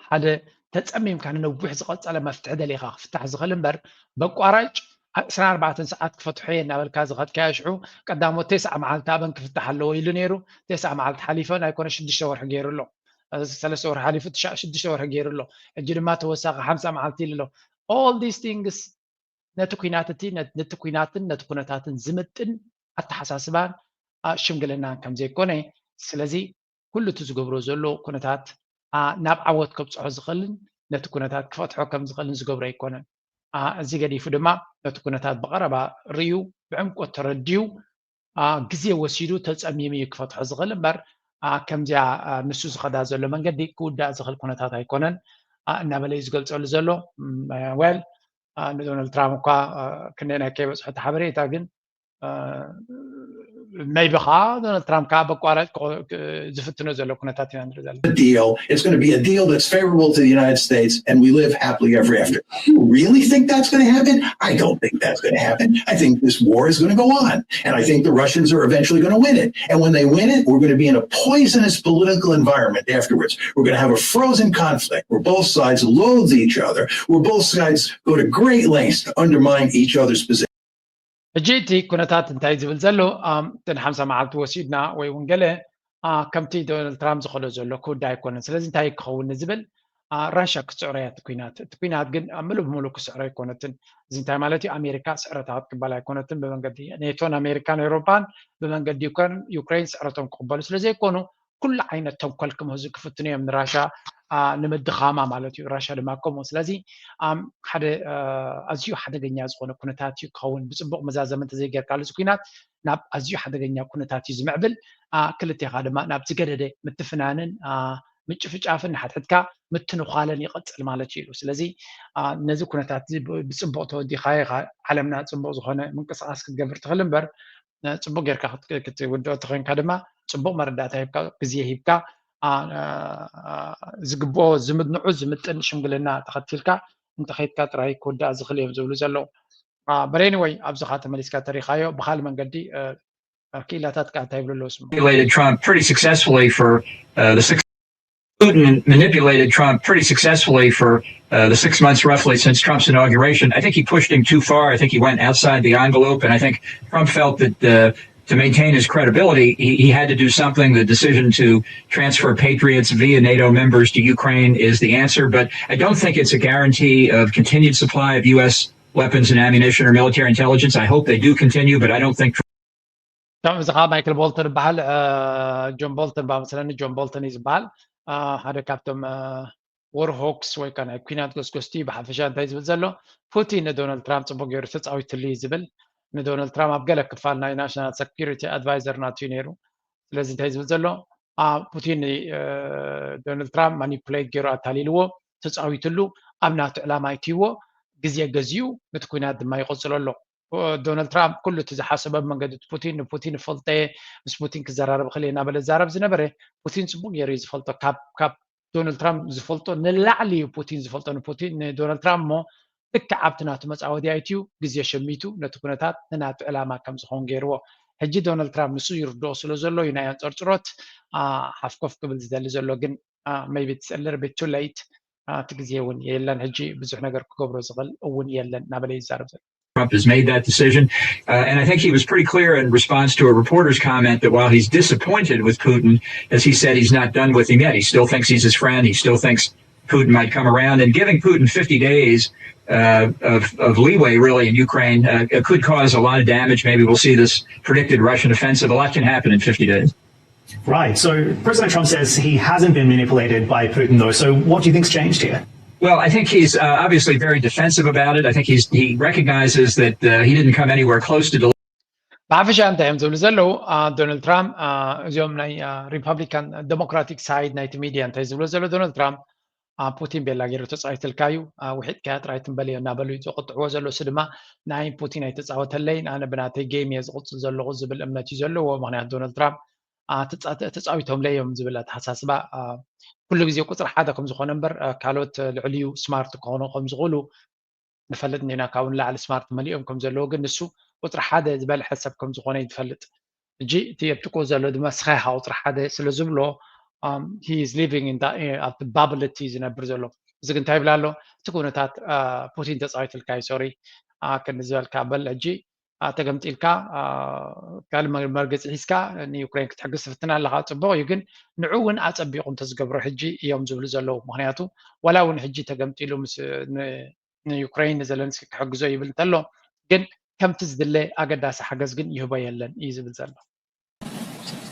ሓደ ተፀሚምካ ንነዊሕ ዝቐፀለ መፍትሒ ደሊኻ ክፍታሕ ዝኽእል እምበር በቋራጭ ዕስራን ኣርባዕተን ሰዓት ክፈትሖ እየ እናበልካ ዝኸድካዮ ሽዑ ቀዳሞት ተስዓ መዓልቲ ኣበን ክፍታሕ ኣለዎ ኢሉ ነይሩ ተስዓ መዓልቲ ሓሊፈ ናይ ኮነ ሽዱሽተ ወርሒ ገይሩ ኣሎ ሰለስተ ወርሒ ሓሊፉ ሽዱሽተ ወርሒ ገይሩ ኣሎ ሕጂ ድማ ተወሳኺ ሓምሳ መዓልቲ ኢሉ ኣሎ all these things ነቲ ኩናት እቲ ነቲ ኩናትን ነቲ ኩነታትን ዝምጥን ኣተሓሳስባን ሽምግልናን ከም ዘይኮነ ስለዚ ኩሉ እቲ ዝገብሮ ዘሎ ኩነታት ናብ ዓወት ከብፅሖ ዝኽእልን ነቲ ኩነታት ክፈትሖ ከም ዝኽእልን ዝገብሮ ኣይኮነን እዚ ገዲፉ ድማ ነቲ ኩነታት ብቐረባ ርእዩ ብዕምቆት ተረድዩ ግዜ ወሲዱ ተፀሚሙ እዩ ክፈትሖ ዝኽእል እምበር ከምዚኣ ንሱ ዝኸዳ ዘሎ መንገዲ ክውዳእ ዝኽእል ኩነታት ኣይኮነን እናበለ እዩ ዝገልፀሉ ዘሎ well ንዶናልድ ትራምፕ እኳ ክንደይ ናይ ከይበፅሖ እቲ ሓበሬታ ግን maybe ከዓ ዶናልድ ትራምፕ ከዓ በቋራጭ ዝፍትኖ ዘሎ ኩነታት ኢና ንርኢ ዘለና። Deal. It's going to be a deal that's favorable to the United States, and we live happily ever after. You really think that's going to happen? I don't think that's going to happen. I think this war is going to go on, and I think the Russians are eventually going to win it. And when they win it, we're going to be in a poisonous political environment afterwards. We're going to have a frozen conflict where both sides loathe each other, where both sides go to great lengths to undermine each other's position. ሕጂ እቲ ኩነታት እንታይ ዝብል ዘሎ እተን ሓምሳ መዓልቲ ወሲድና ወይ እውን ገለ ከምቲ ዶናልድ ትራምፕ ዝኸዶ ዘሎ ክውዳ ኣይኮነን። ስለዚ እንታይ ክኸውን ንዝብል ራሻ ክስዕሮ እያ እቲ ኩናት። እቲ ኩናት ግን ምሉእ ብምሉእ ክስዕሮ ኣይኮነትን። እዚ እንታይ ማለት እዩ? ኣሜሪካ ስዕረታ ክትቅበል ኣይኮነትን። ብመንገዲ ኔቶን ኣሜሪካን ኤውሮፓን ብመንገዲ ዩክሬን ስዕረቶም ክቕበሉ ስለዘይኮኑ ኩሉ ዓይነት ተንኮል ክምህዙ ክፍትኑ እዮም ንራሻ ንምድኻማ ማለት እዩ። ራሻ ድማ ከምኡ። ስለዚ ሓደ ኣዝዩ ሓደገኛ ዝኾነ ኩነታት እዩ ክኸውን። ብፅቡቕ መዛዘመ እንተዘይጌርካሉ እዚ ኩናት ናብ ኣዝዩ ሓደገኛ ኩነታት እዩ ዝምዕብል። ክልቴኻ ድማ ናብ ዝገደደ ምትፍናንን ምጭፍጫፍን ንሓድሕድካ ምትንዃለን ይቐፅል ማለት እዩ ኢሉ። ስለዚ ነዚ ኩነታት እዚ ብፅቡቕ ተወዲኻዮ ኢኻ ዓለምና ፅቡቕ ዝኾነ ምንቅስቃስ ክትገብር ትኽእል እምበር ፅቡቅ ጌርካ ክትውድኦ ተኮንካ ድማ ፅቡቅ መረዳእታ ሂብካ ግዜ ሂብካ ዝግብኦ ዝምንዑ ዝምጥን ሽምግልና ተኸቲልካ እንተኸይድካ ጥራይ ክውዳእ ዝኽእል እዮም ዝብሉ ዘለዉ። በሬኒ ወይ ኣብዚኻ ተመሊስካ ተሪኻዮ ብካል መንገዲ ክኢላታት ከኣ እንታይ ይብሉ ኣለዉ ስሙ። Trump pretty successfully for uh, the six Putin manipulated Trump pretty successfully for uh, the six months roughly since Trump's inauguration. I think he pushed him too far. I think he went outside the envelope, and I think Trump felt that uh, to maintain his credibility, he, he had to do something. The decision to transfer patriots via NATO members to Ukraine is the answer, but I don't think it's a guarantee of continued supply of U S weapons and ammunition or military intelligence. I hope they do continue, but I don't think ከም እዚ ከዓ ማይክል ቦልተን ይበሃል። ጆን ቦልተን ባመስለኒ ጆን ቦልተን እዩ ዝበሃል። ሓደ ካብቶም ወርሆክስ ወይ ከዓ ናይ ኩናት ጎስጎስቲ ብሓፈሻ እንታይ ዝብል ዘሎ ፑቲን ንዶናልድ ትራምፕ ፅቡቅ ገይሩ ተፃዊትሉ እዩ ዝብል። ንዶናልድ ትራምፕ ኣብ ገለ ክፋል ናይ ናሽናል ሰኪሪቲ ኣድቫይዘር ናቱ እዩ ነይሩ። ስለዚ እንታይ ዝብል ዘሎ ፑቲን ዶናልድ ትራምፕ ማኒፕሌት ገይሩ ኣታሊልዎ ተፃዊትሉ ኣብ ናቱ ዕላማ ኣይትይዎ ግዜ ገዚኡ ነቲ ኩናት ድማ ይቐፅሎ ኣሎ። ዶናልድ ትራምፕ ኩሉ እቲ ዝሓሰበ መንገዲ ፑቲን ንፑቲን እፈልጠ ምስ ፑቲን ክዘራረብ ክእል እናበለ ዛረብ ዝነበረ ፑቲን ፅቡቅ ገይሩ እዩ ዝፈልጦ። ካብ ዶናልድ ትራምፕ ዝፈልጦ ንላዕሊ እዩ ፑቲን ዝፈልጦ ንዶናልድ ትራምፕ እሞ ልክዕ ኣብቲ ናቱ መፃወዲ ኣይትዩ ግዜ ሸሚቱ ነቲ ኩነታት ንናቱ ዕላማ ከም ዝኸውን ገይርዎ። ሕጂ ዶናልድ ትራምፕ ንሱ ይርድኦ ስለ ዘሎ እዩ ናይ ኣንፀርፅሮት ሓፍኮፍ ክብል ዝደሊ ዘሎ ግን maybe it's a little bit too late እቲ ግዜ እውን የለን ሕጂ ብዙሕ ነገር ክገብሮ ዝኽእል እውን የለን እናበለ ይዛረብ ዘሎ። Trump has made that decision. Uh, and I think he was pretty clear in response to a reporter's comment that while he's disappointed with Putin, as he said, he's not done with him yet. He still thinks he's his friend. He still thinks Putin might come around. And giving Putin fifty days uh, of, of leeway, really, in Ukraine uh, could cause a lot of damage. Maybe we'll see this predicted Russian offensive. A lot can happen in fifty days. Right. So President Trump says he hasn't been manipulated by Putin, though. So what do you think's changed here? Well, I think he's uh, obviously very defensive about it. I think he's he recognizes that uh, he didn't come anywhere close to. ብሓፈሻ እንታይ እዮም ዝብሉ ዘለዉ ዶናልድ ትራምፕ እዚኦም ናይ ሪፐብሊካን ዴሞክራቲክ ሳይድ ናይቲ ሚድያ እንታይ ዝብሉ ዘሎ ዶናልድ ትራምፕ ፑቲን ቤላ ገይሩ ተፃዊትልካ እዩ ውሒጥካያ ጥራይ ትንበል እዮ እናበሉ ዘቆጥዕዎ ዘሎ እሱ ድማ ናይ ፑቲን ኣይተፃወተለይን ኣነ ብናተይ ጌም እየ ዝቕፅል ዘለኹ ዝብል እምነት እዩ ዘለዎ ምክንያቱ ዶናልድ ትራምፕ ተፃዊቶምለይ እዮም ዝብል ኣተሓሳስባ ኩሉ ግዜ ቁፅሪ ሓደ ከም ዝኾነ እምበር ካልኦት ልዕሊኡ ስማርት ክኾኑ ከም ዝኽእሉ ንፈልጥ እንዲና ካብኡ ንላዕሊ ስማርት መሊኦም ከም ዘለዉ ግን ንሱ ቁፅሪ ሓደ ዝበልሐ ሰብ ከም ዝኾነ እዩ ዝፈልጥ ሕጂ እቲ ኣብ ጥቅኡ ዘሎ ድማ ስኻ ኢኻ ቁፅሪ ሓደ ስለ ዝብሎ he is living in ኣብቲ ባብል እቲ ዝነብር ዘሎ እዚ ግን እንታይ ይብላ ኣሎ እቲ ኩነታት ፑቲን ተፃዊትልካ እዩ ሶሪ ክንዲ ዝበልካ በል ሕጂ ተገምጢልካ ካልእ መርገፂ ሒዝካ ንዩክሬን ክትሕግዝ ትፍትን ኣለካ ፅቡቅ እዩ ግን ንዑ እውን ኣፀቢቁ እንተዝገብሮ ሕጂ እዮም ዝብሉ ዘለዉ ምክንያቱ ዋላ እውን ሕጂ ተገምጢሉ ምስ ንዩክሬን ንዘለንስኪ ክሕግዞ ይብል እንተሎ ግን ከምቲ ዝድለ ኣገዳሲ ሓገዝ ግን ይህቦ የለን እዩ ዝብል ዘሎ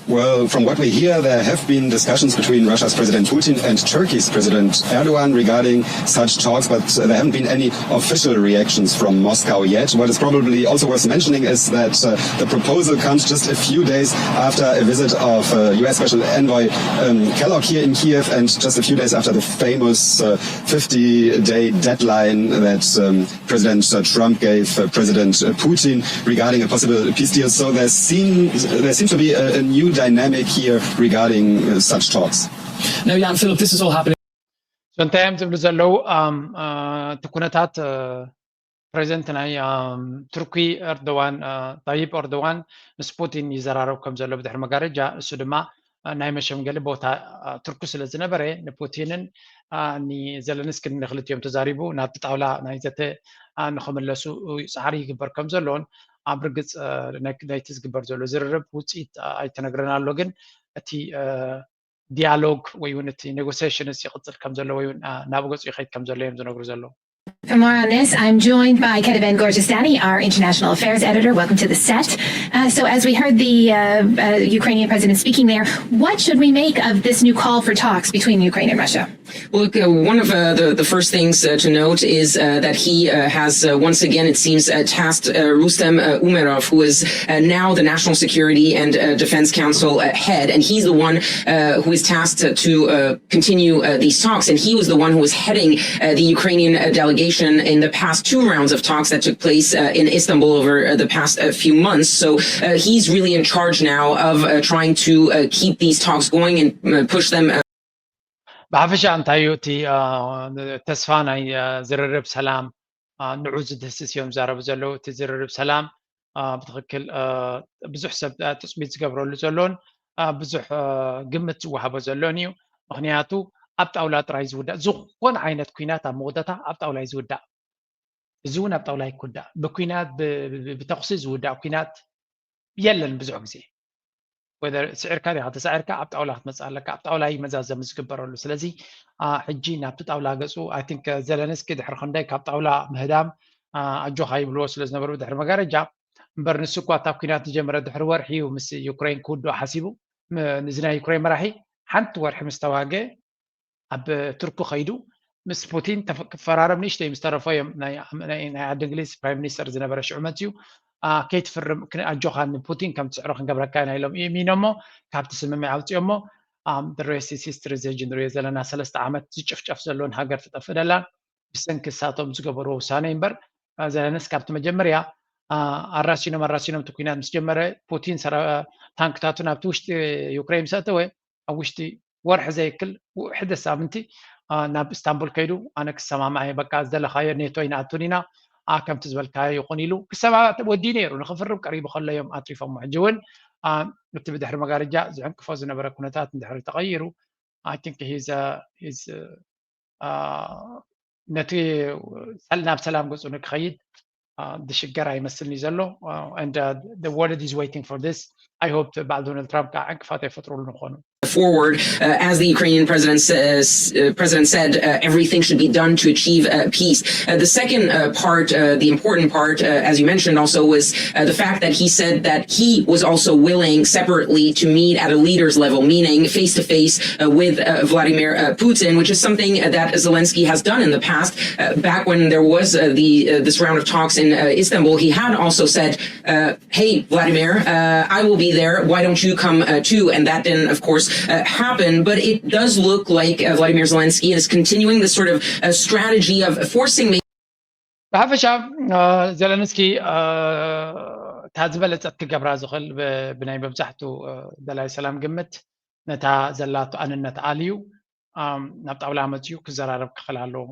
Well, from what we hear, there have been discussions between Russia's President Putin and Turkey's President Erdogan regarding such talks, but there haven't been any official reactions from Moscow yet. What is probably also worth mentioning is that uh, the proposal comes just a few days after a visit of uh, U S Special Envoy um, Kellogg here in Kiev and just a few days after the famous uh, fifty day deadline that um, President uh, Trump gave uh, President uh, Putin regarding a possible peace deal. So there seems there seems to be a, a new dynamic here regarding uh, such talks. No, yeah, and Philip, this is all happening. So እንታይ እዮም ዝብሉ ዘለዉ እቲ ኩነታት ፕሬዚደንት ናይ ቱርኪ ኤርዶዋን፣ ታይብ ኤርዶዋን ምስ ፑቲን ይዘራረብ ከም ዘሎ ብድሕሪ መጋረጃ፣ እሱ ድማ ናይ መሸምገሊ ቦታ ቱርኪ ስለ ዝነበረ ንፑቲንን ንዘለንስኪን ንክልቲኦም ተዛሪቡ ናብቲ ጣውላ ናይ ዘተ ንክምለሱ ፃዕሪ ይግበር ከም ዘሎን ኣብ ርግፅ ናይቲ ዝግበር ዘሎ ዝርርብ ውፅኢት ኣይተነግረን ኣሎ፣ ግን እቲ ዲያሎግ ወይ እውን እቲ ኔጎሲሽንስ ይቕፅል ከም ዘሎ ወይ እውን ናብ ገፁ ይኸይድ ከም ዘሎ እዮም ዝነግሩ ዘለዉ። For more on this, I'm joined by Kediben Gorjestani, our international affairs editor. Welcome to the set. Uh, so, as we heard the uh, uh, Ukrainian president speaking there, what should we make of this new call for talks between Ukraine and Russia? Well, look, uh, one of uh, the, the first things uh, to note is uh, that he uh, has uh, once again, it seems, uh, tasked uh, Rustem uh, Umerov, who is uh, now the National Security and uh, Defense Council uh, head, and he's the one uh, who is tasked to, to uh, continue uh, these talks. And he was the one who was heading uh, the Ukrainian uh, delegation in the past two rounds of talks that took place uh, in Istanbul over uh, the past uh, few months. So uh, he's really in charge now of uh, trying to uh, keep these talks going and uh, push them. Uh, ብሓፈሻ እንታይ እዩ እቲ ተስፋ ናይ ዝርርብ ሰላም ንዑ ዝድህስስ እዮም ዝዛረቡ ዘለዉ። እቲ ዝርርብ ሰላም ብትኽክል ብዙሕ ሰብ ትፅቢት ዝገብረሉ ዘሎን ብዙሕ ግምት ዝወሃቦ ዘሎን እዩ። ምክንያቱ ኣብ ጣውላ ጥራይ ዝውዳእ ዝኾነ ዓይነት ኩናት ኣብ መወዳእታ ኣብ ጣውላ እዩ ዝውዳእ። እዚ እውን ኣብ ጣውላ ይኩዳእ። ብኩናት ብተኩሲ ዝውዳእ ኩናት የለን ብዙሕ ግዜ። ወደር ስዒርካ ዲኻ ተሳዒርካ ኣብ ጣውላ ክትመፅእ ኣለካ። ኣብ ጣውላ እዩ መዛዘሚ ዝግበረሉ። ስለዚ ሕጂ ናብቲ ጣውላ ገፁ ኣይ ቲንክ ዘለንስኪ ድሕሪ ክንደይ ካብ ጣውላ ምህዳም ኣጆኻ ይብልዎ ስለ ዝነበሩ ብድሕሪ መጋረጃ እምበር ንሱ እኳ እታ ኩናት ዝጀመረ ድሕሪ ወርሒ እዩ ምስ ዩክሬን ክውድኦ ሓሲቡ። ንዚ ናይ ዩክሬን መራሒ ሓንቲ ወርሒ ምስ ተዋገ ኣብ ቱርኪ ከይዱ ምስ ፑቲን ክፈራረም ንእሽተይ ምስ ተረፎ እዮም ናይ ዓዲ እንግሊዝ ፕራይም ሚኒስተር ዝነበረ ሽዑ መፅዩ ከይትፍርም ኣጆኻ ንፑቲን ከም ትስዕሮ ክንገብረካ ኢና ኢሎም እሚኖሞ ካብቲ ስምምዕ ኣውፅኦሞ። The rest is history እዚ ሕጂ ንሪኦ ዘለና ሰለስተ ዓመት ዝጭፍጨፍ ዘሎን ሃገር ትጠፍእ ደላን ብሰንኪ እሳቶም ዝገበርዎ ውሳነ እምበር ዘለንስኪ ኣብቲ መጀመርያ ኣራሲኖም ኣራሲኖም እቲ ኩናት ምስ ጀመረ ፑቲን ታንክታቱ ናብቲ ውሽጢ ዩክሬን ምስ ኣተወ ኣብ ውሽጢ ወርሒ ዘይክል ውሕደ ሳምንቲ ናብ እስታንቡል ከይዱ ኣነ ክሰማማዕ እየ በቃ ዝደለካዮ ኔቶ ይንኣቱን ኢና ከምቲ ዝበልካዮ ይኹን ኢሉ ክሰማማዕ ወዲኡ ነይሩ። ንክፍርም ቀሪቡ ከሎ እዮም ኣትሪፎሞ። ሕጂ እውን እቲ ብድሕሪ መጋረጃ ዝዕንቅፎ ዝነበረ ኩነታት እንድሕሪ ተቐይሩ I think he's ነቲ ናብ ሰላም ገፁ ንክኸይድ ዝሽገር ኣይመስልን እዩ ዘሎ። And the world is waiting for this. I hope በዓል ዶናልድ ትራምፕ ከዓ ዕንቅፋት ኣይፈጥሩሉ ንኾኑ። forward. Uh, as the Ukrainian president, says, uh, president said, uh, everything should be done to achieve uh, peace. Uh, the second uh, part, uh, the important part, uh, as you mentioned also, was uh, the fact that he said that he was also willing separately to meet at a leader's level, meaning face to face with uh, Vladimir uh, Putin, which is something that Zelensky has done in the past. Uh, back when there was uh, the uh, this round of talks in uh, Istanbul, he had also said, uh, "Hey, Vladimir, uh, I will be there. Why don't you come uh, too?" And that didn't, of course, uh, happen. But it does look like uh, Vladimir Zelensky is continuing this sort of uh, strategy of forcing. ብሓፈሻ ዘለንስኪ እታ ዝበለፀት ክገብራ ዝኽእል ብናይ መብዛሕቱ ደላይ ሰላም ግምት ነታ ዘላቶ ኣንነት ኣልዩ ናብ ጣውላ መፅዩ ክዘራረብ ክኽእል ኣለዎ።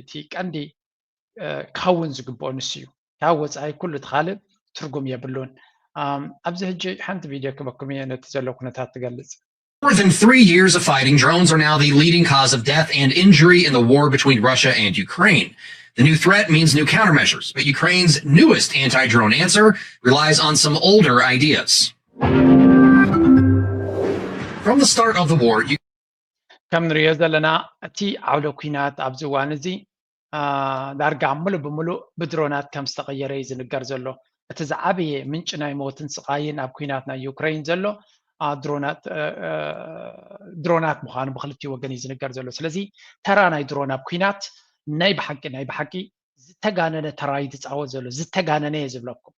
እቲ ቀንዲ ክኸውን ዝግብኦ ንሱ እዩ። ካብ ወፃኢ ኩሉ እቲ ካልእ ትርጉም የብሉን። ኣብዚ ሕጂ ሓንቲ ቪድዮ ክበኩም እየ ነቲ ዘሎ ኩነታት ትገልፅ። More than three years of fighting, drones are now the leading cause of death and injury in the war between Russia and Ukraine. The new threat means new countermeasures, but Ukraine's newest anti drone answer relies on some older ideas. From the start of the war, ከም ንሪኦ ዘለና እቲ ዓውደ ኩናት ኣብዚ እዋን እዚ ዳርጋ ሙሉእ ብሙሉእ ብድሮናት ከም ዝተቐየረ እዩ ዝንገር ዘሎ። እቲ ዝዓበየ ምንጪ ናይ ሞትን ስቓይን ኣብ ኲናት ናይ ዩክረይን ዘሎ ድሮናት ድሮናት ምዃኑ ብክልቲኡ ወገን እዩ ዝንገር ዘሎ። ስለዚ ተራ ናይ ድሮን ኣብ ኲናት ናይ ብሓቂ ናይ ብሓቂ ዝተጋነነ ተራ እዩ ዝፃወት ዘሎ። ዝተጋነነ እየ ዝብለኩም።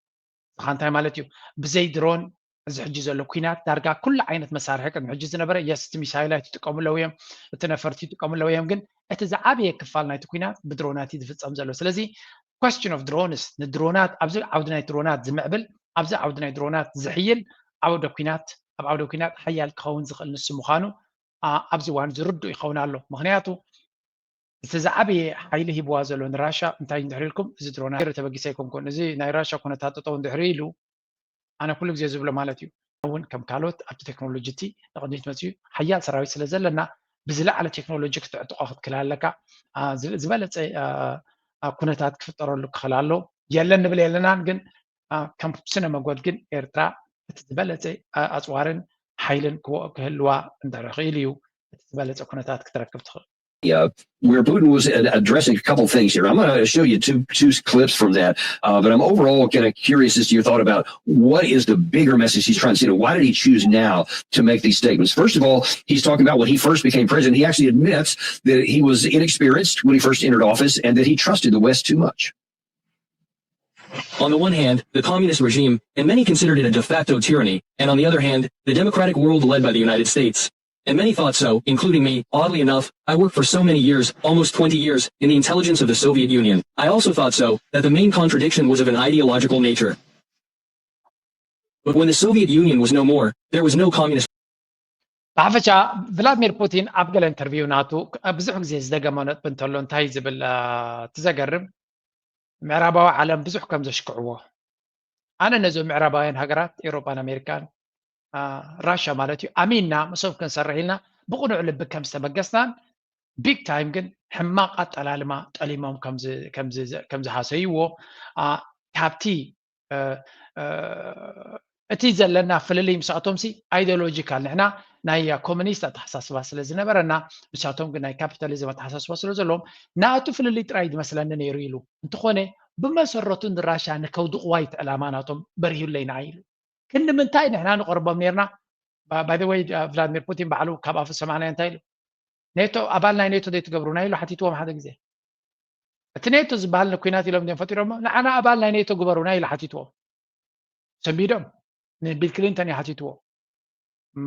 እዚኻ እንታይ ማለት እዩ? ብዘይ ድሮን እዚ ሕጂ ዘሎ ኲናት ዳርጋ ኩሉ ዓይነት መሳርሒ ቅድሚ ሕጂ ዝነበረ የስ እቲ ሚሳይላት ይጥቀሙ ኣለዉ እዮም፣ እቲ ነፈርቲ ይጥቀሙ ኣለዉ እዮም። ግን እቲ ዝዓበየ ክፋል ናይቲ ኲናት ብድሮናት እዩ ዝፍፀም ዘሎ። ስለዚ question of drones ንድሮናት ኣብዚ ዓውዲ ናይ ድሮናት ዝምዕብል ኣብዚ ዓውዲ ናይ ድሮናት ዝሕይል ዓውደ ኲናት ኣብ ዓውደ ኲናት ሓያል ክኸውን ዝኽእል ንሱ ምዃኑ ኣብዚ እዋን ዝርድኡ ይኸውን ኣሎ። ምክንያቱ እቲ ዝዓበየ ሓይሊ ሂብዋ ዘሎ ንራሻ እንታይ እንድሕር ኢልኩም እዚ ድሮናት ተበጊሰ ኣይኮንኩን። እዚ ናይ ራሻ ኩነታት ጠጠው እንድሕር ኢሉ ኣነ ኩሉ ግዜ ዝብሎ ማለት እዩ። እውን ከም ካልኦት ኣብቲ ቴክኖሎጂ እቲ ንቕድሚት መፅኡ ሓያል ሰራዊት ስለ ዘለና ብዝለዓለ ቴክኖሎጂ ክትዕጥቆ ክትክእል ኣለካ። ዝበለፀ ኩነታት ክፍጠረሉ ክኽእል ኣሎ። የለን ንብል የለናን፣ ግን ከም ስነ መጎት ግን ኤርትራ እቲ ዝበለፀ ኣፅዋርን ሓይልን ክህልዋ እንተኽእል እዩ እቲ ዝበለፀ ኩነታት ክትረክብ ትኽእል። uh, where Putin was addressing a couple things here. I'm going to show you two two clips from that, uh, but I'm overall kind of curious as to your thought about what is the bigger message he's trying to send. Why did he choose now to make these statements? First of all, he's talking about when he first became president. He actually admits that he was inexperienced when he first entered office and that he trusted the West too much. On the one hand, the communist regime, and many considered it a de facto tyranny, and on the other hand, the democratic world led by the United States. And many thought so, including me. Oddly enough, I worked for so many years, almost twenty years, in the intelligence of the Soviet Union. I also thought so, that the main contradiction was of an ideological nature. But when the Soviet Union was no more, there was no communist. ብሓፈሻ ቭላድሚር ፑቲን ኣብ ገለ ኢንተርቪው ናቱ ብዙሕ ግዜ ዝደገሞ ነጥቢ እንተሎ እንታይ ዝብል ትዘገርም ምዕራባዊ ዓለም ብዙሕ ከም ዘሽክዕዎ ኣነ ነዞም ምዕራባውያን ሃገራት ኤውሮጳን ኣሜሪካን ራሻ ማለት እዩ ኣሚንና ምስኦም ክንሰርሕ ኢልና ብቕኑዕ ልቢ ከም ዝተበገስናን ቢግ ታይም ግን ሕማቕ ኣጠላልማ ጠሊሞም ከም ዝሃሰይዎ ካብቲ እቲ ዘለና ፍልልይ ምስኣቶም ሲ ኣይዲዮሎጂካል ንሕና ናይ ኮሚኒስት ኣተሓሳስባ ስለ ዝነበረና ንሳቶም ግን ናይ ካፒታሊዝም ኣተሓሳስባ ስለ ዘለዎም ናቱ ፍልልይ ጥራይ ዝመስለኒ ነይሩ ኢሉ እንትኾነ ብመሰረቱ ንራሻ ንከውድቕዋ እቲ ዕላማ ናቶም በሪሁለይ ንዓ ኢሉ ክንዲ ምንታይ ንሕና ንቐርቦም ነርና ባይ ወይ ቭላድሚር ፑቲን ባዕሉ ካብ ኣፉ ሰማዕናዮ እንታይ ኢሉ ኔቶ ኣባል ናይ ኔቶ ዘይትገብሩና ኢሉ ሓቲትዎም ሓደ ግዜ እቲ ኔቶ ዝበሃል ንኩናት ኢሎም ድም ፈጢሮሞ ንዓና ኣባል ናይ ኔቶ ግበሩና ኢሉ ሓቲትዎም ሰንቢዶም ንቢል ክሊንተን ይሓቲትዎ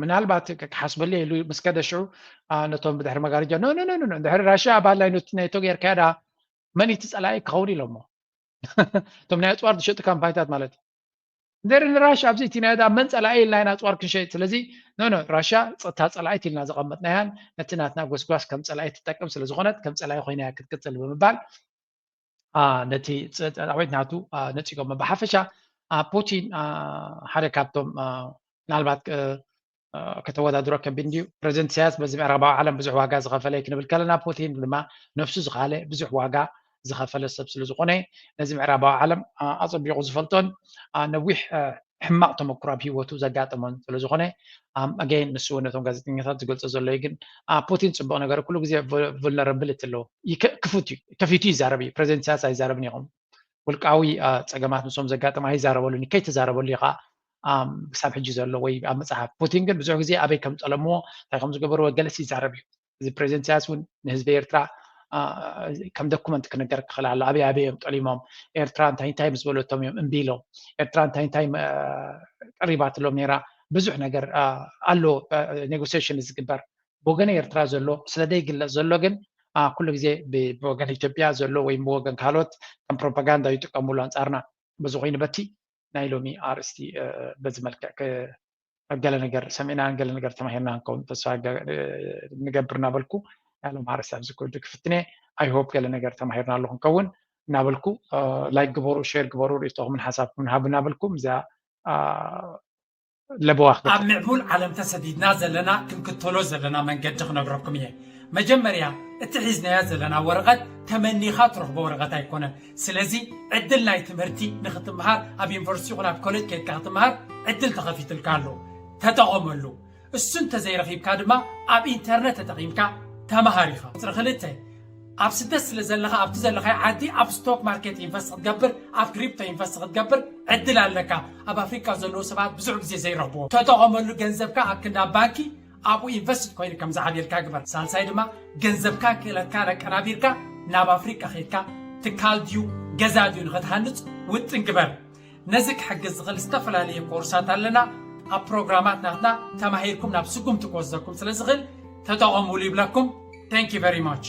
ምናልባት ክሓስበሉ ኢሉ ምስ ከደ ሽዑ ነቶም ብድሕሪ መጋረጃ ኖ ኖ ኖ ድሕሪ ራሽያ ኣባል ናይ ኔቶ ጌርካ ዳ መን እቲ ፀላኢ ክኸውን ኢሎሞ እቶም ናይ ኣፅዋር ዝሸጡ ካምፓኒታት ማለት እዩ እንዴር ንራሽያ ኣብዚ እቲ ናይ ዳ መን ፀላኢ ኢልና ኢና ኣፅዋር ክንሸጥ ስለዚ ኖ ኖ ራሽያ ፀታ ፀላኢት ኢልና ዘቐመጥናያን ነቲ ናትና ጎስጓስ ከም ፀላኢ ትጠቅም ስለ ዝኾነት ከም ፀላኢ ኮይና ክትቅፅል ብምባል ነቲ ፃዊት ናቱ ነፂጎሞ ብሓፈሻ ፑቲን ሓደ ካብቶም ምናልባት ከተወዳድሮ ከቢድ እንድዩ ፕሬዚደንት ኢሳያስ በዚ ምዕራባዊ ዓለም ብዙሕ ዋጋ ዝኸፈለ ክንብል ከለና ፑቲን ድማ ነፍሱ ዝኻለ ብዙሕ ዋጋ ዝኸፈለ ሰብ ስለ ዝኾነ ነዚ ምዕራባዊ ዓለም ኣፀቢቑ ዝፈልጦን ነዊሕ ሕማቕ ተመክሮ ኣብ ህይወቱ ዘጋጠሞን ስለ ዝኾነ ኣገይን ንሱ እውን ነቶም ጋዜጠኛታት ዝገልፆ ዘሎ እዩ ግን ፑቲን ፅቡቕ ነገር ኩሉ ግዜ ቭልነረብልቲ ኣለዎ ክፉት እዩ ከፊቱ ይዛረብ እዩ ፕሬዚደንት ኢሳያስ ኣይዛረብን ይኹም ውልቃዊ ፀገማት ንሶም ዘጋጥም ኣይዛረበሉን ከይተዛረበሉ እዩ ከዓ ክሳብ ሕጂ ዘሎ ወይ ኣብ መፅሓፍ ፑቲን ግን ብዙሕ ግዜ ኣበይ ከም ጠለምዎ እንታይ ከም ዝገበርዎ ገለስ ይዛረብ እዩ እዚ ፕሬዚደንት ኢሳያስ እውን ንህዝቢ ኤርትራ ከም ደኩመንት ክነገር ክኽእል ኣሎ ኣበይ ኣበይ እዮም ጠሊሞም ኤርትራ እንታይ እንታይ ምስ በለቶም እዮም እምቢ ኢሎም ኤርትራ እንታይ እንታይ ቀሪባትሎም ነይራ ብዙሕ ነገር ኣሎ ኔጎሲሽን ዝግበር ብወገነ ኤርትራ ዘሎ ስለ ዘይግለፅ ዘሎ ግን ኩሉ ግዜ ብወገን ኢትዮጵያ ዘሎ ወይ ብወገን ካልኦት ከም ፕሮፓጋንዳ ይጥቀምሉ ኣንፃርና በዚ ኮይኑ በቲ ናይ ሎሚ ኣርእስቲ በዚ መልክዕ ገለ ነገር ሰሚዕናን ገለ ነገር ተማሂርና ክንከውን ተስፋ ንገብር እናበልኩ ናይ ሎም ኣርእስቲ ኣብዚ ኩሉ ክፍትነ ኣይሆፕ ገለ ነገር ተማሂርና ኣሎ ክንከውን እናበልኩ ላይክ ግበሩ ሼር ግበሩ ርእቶኹምን ሓሳብኩምን ሃቡ እናበልኩ እዛ ለበዋ ኣብ ምዕቡል ዓለም ተሰዲድና ዘለና ክንክተሎ ዘለና መንገዲ ክነግረኩም እየ መጀመርያ እቲ ሒዝናያ ዘለና ወረቐት ተመኒኻ ትረኽቦ ወረቐት ኣይኮነን ስለዚ ዕድል ናይ ትምህርቲ ንክትምሃር ኣብ ዩኒቨርሲቲ ይኹን ኣብ ኮሌጅ ከይድካ ክትምሃር ዕድል ተኸፊትልካ ኣሎ ተጠቐመሉ እሱ እንተዘይረኺብካ ድማ ኣብ ኢንተርነት ተጠቒምካ ተምሃር ኢኻ ቁፅሪ ክልተ ኣብ ስደት ስለ ዘለኻ ኣብቲ ዘለኻዮ ዓዲ ኣብ ስቶክ ማርኬት ኢንቨስት ክትገብር ኣብ ክሪፕቶ ኢንቨስት ክትገብር ዕድል ኣለካ። ኣብ ኣፍሪካ ዘለዉ ሰባት ብዙሕ ግዜ ዘይረኽብዎ። ተጠቐመሉ። ገንዘብካ ኣብ ክንዳ ባንኪ ኣብኡ ኢንቨስት ኮይኑ ከም ዝዓብየልካ ግበር። ሳልሳይ ድማ ገንዘብካ ክእለትካ ኣቀናቢርካ ናብ ኣፍሪካ ከይድካ ትካል ድዩ ገዛ ድዩ ንክትሃንፅ ውጥን ግበር። ነዚ ክሕግዝ ዝኽእል ዝተፈላለየ ኮርሳት ኣለና። ኣብ ፕሮግራማት ናትና ተማሂርኩም ናብ ስጉምቲ ክወስደኩም ስለ ዝኽእል ተጠቐሙሉ ይብለኩም። Thank you very much።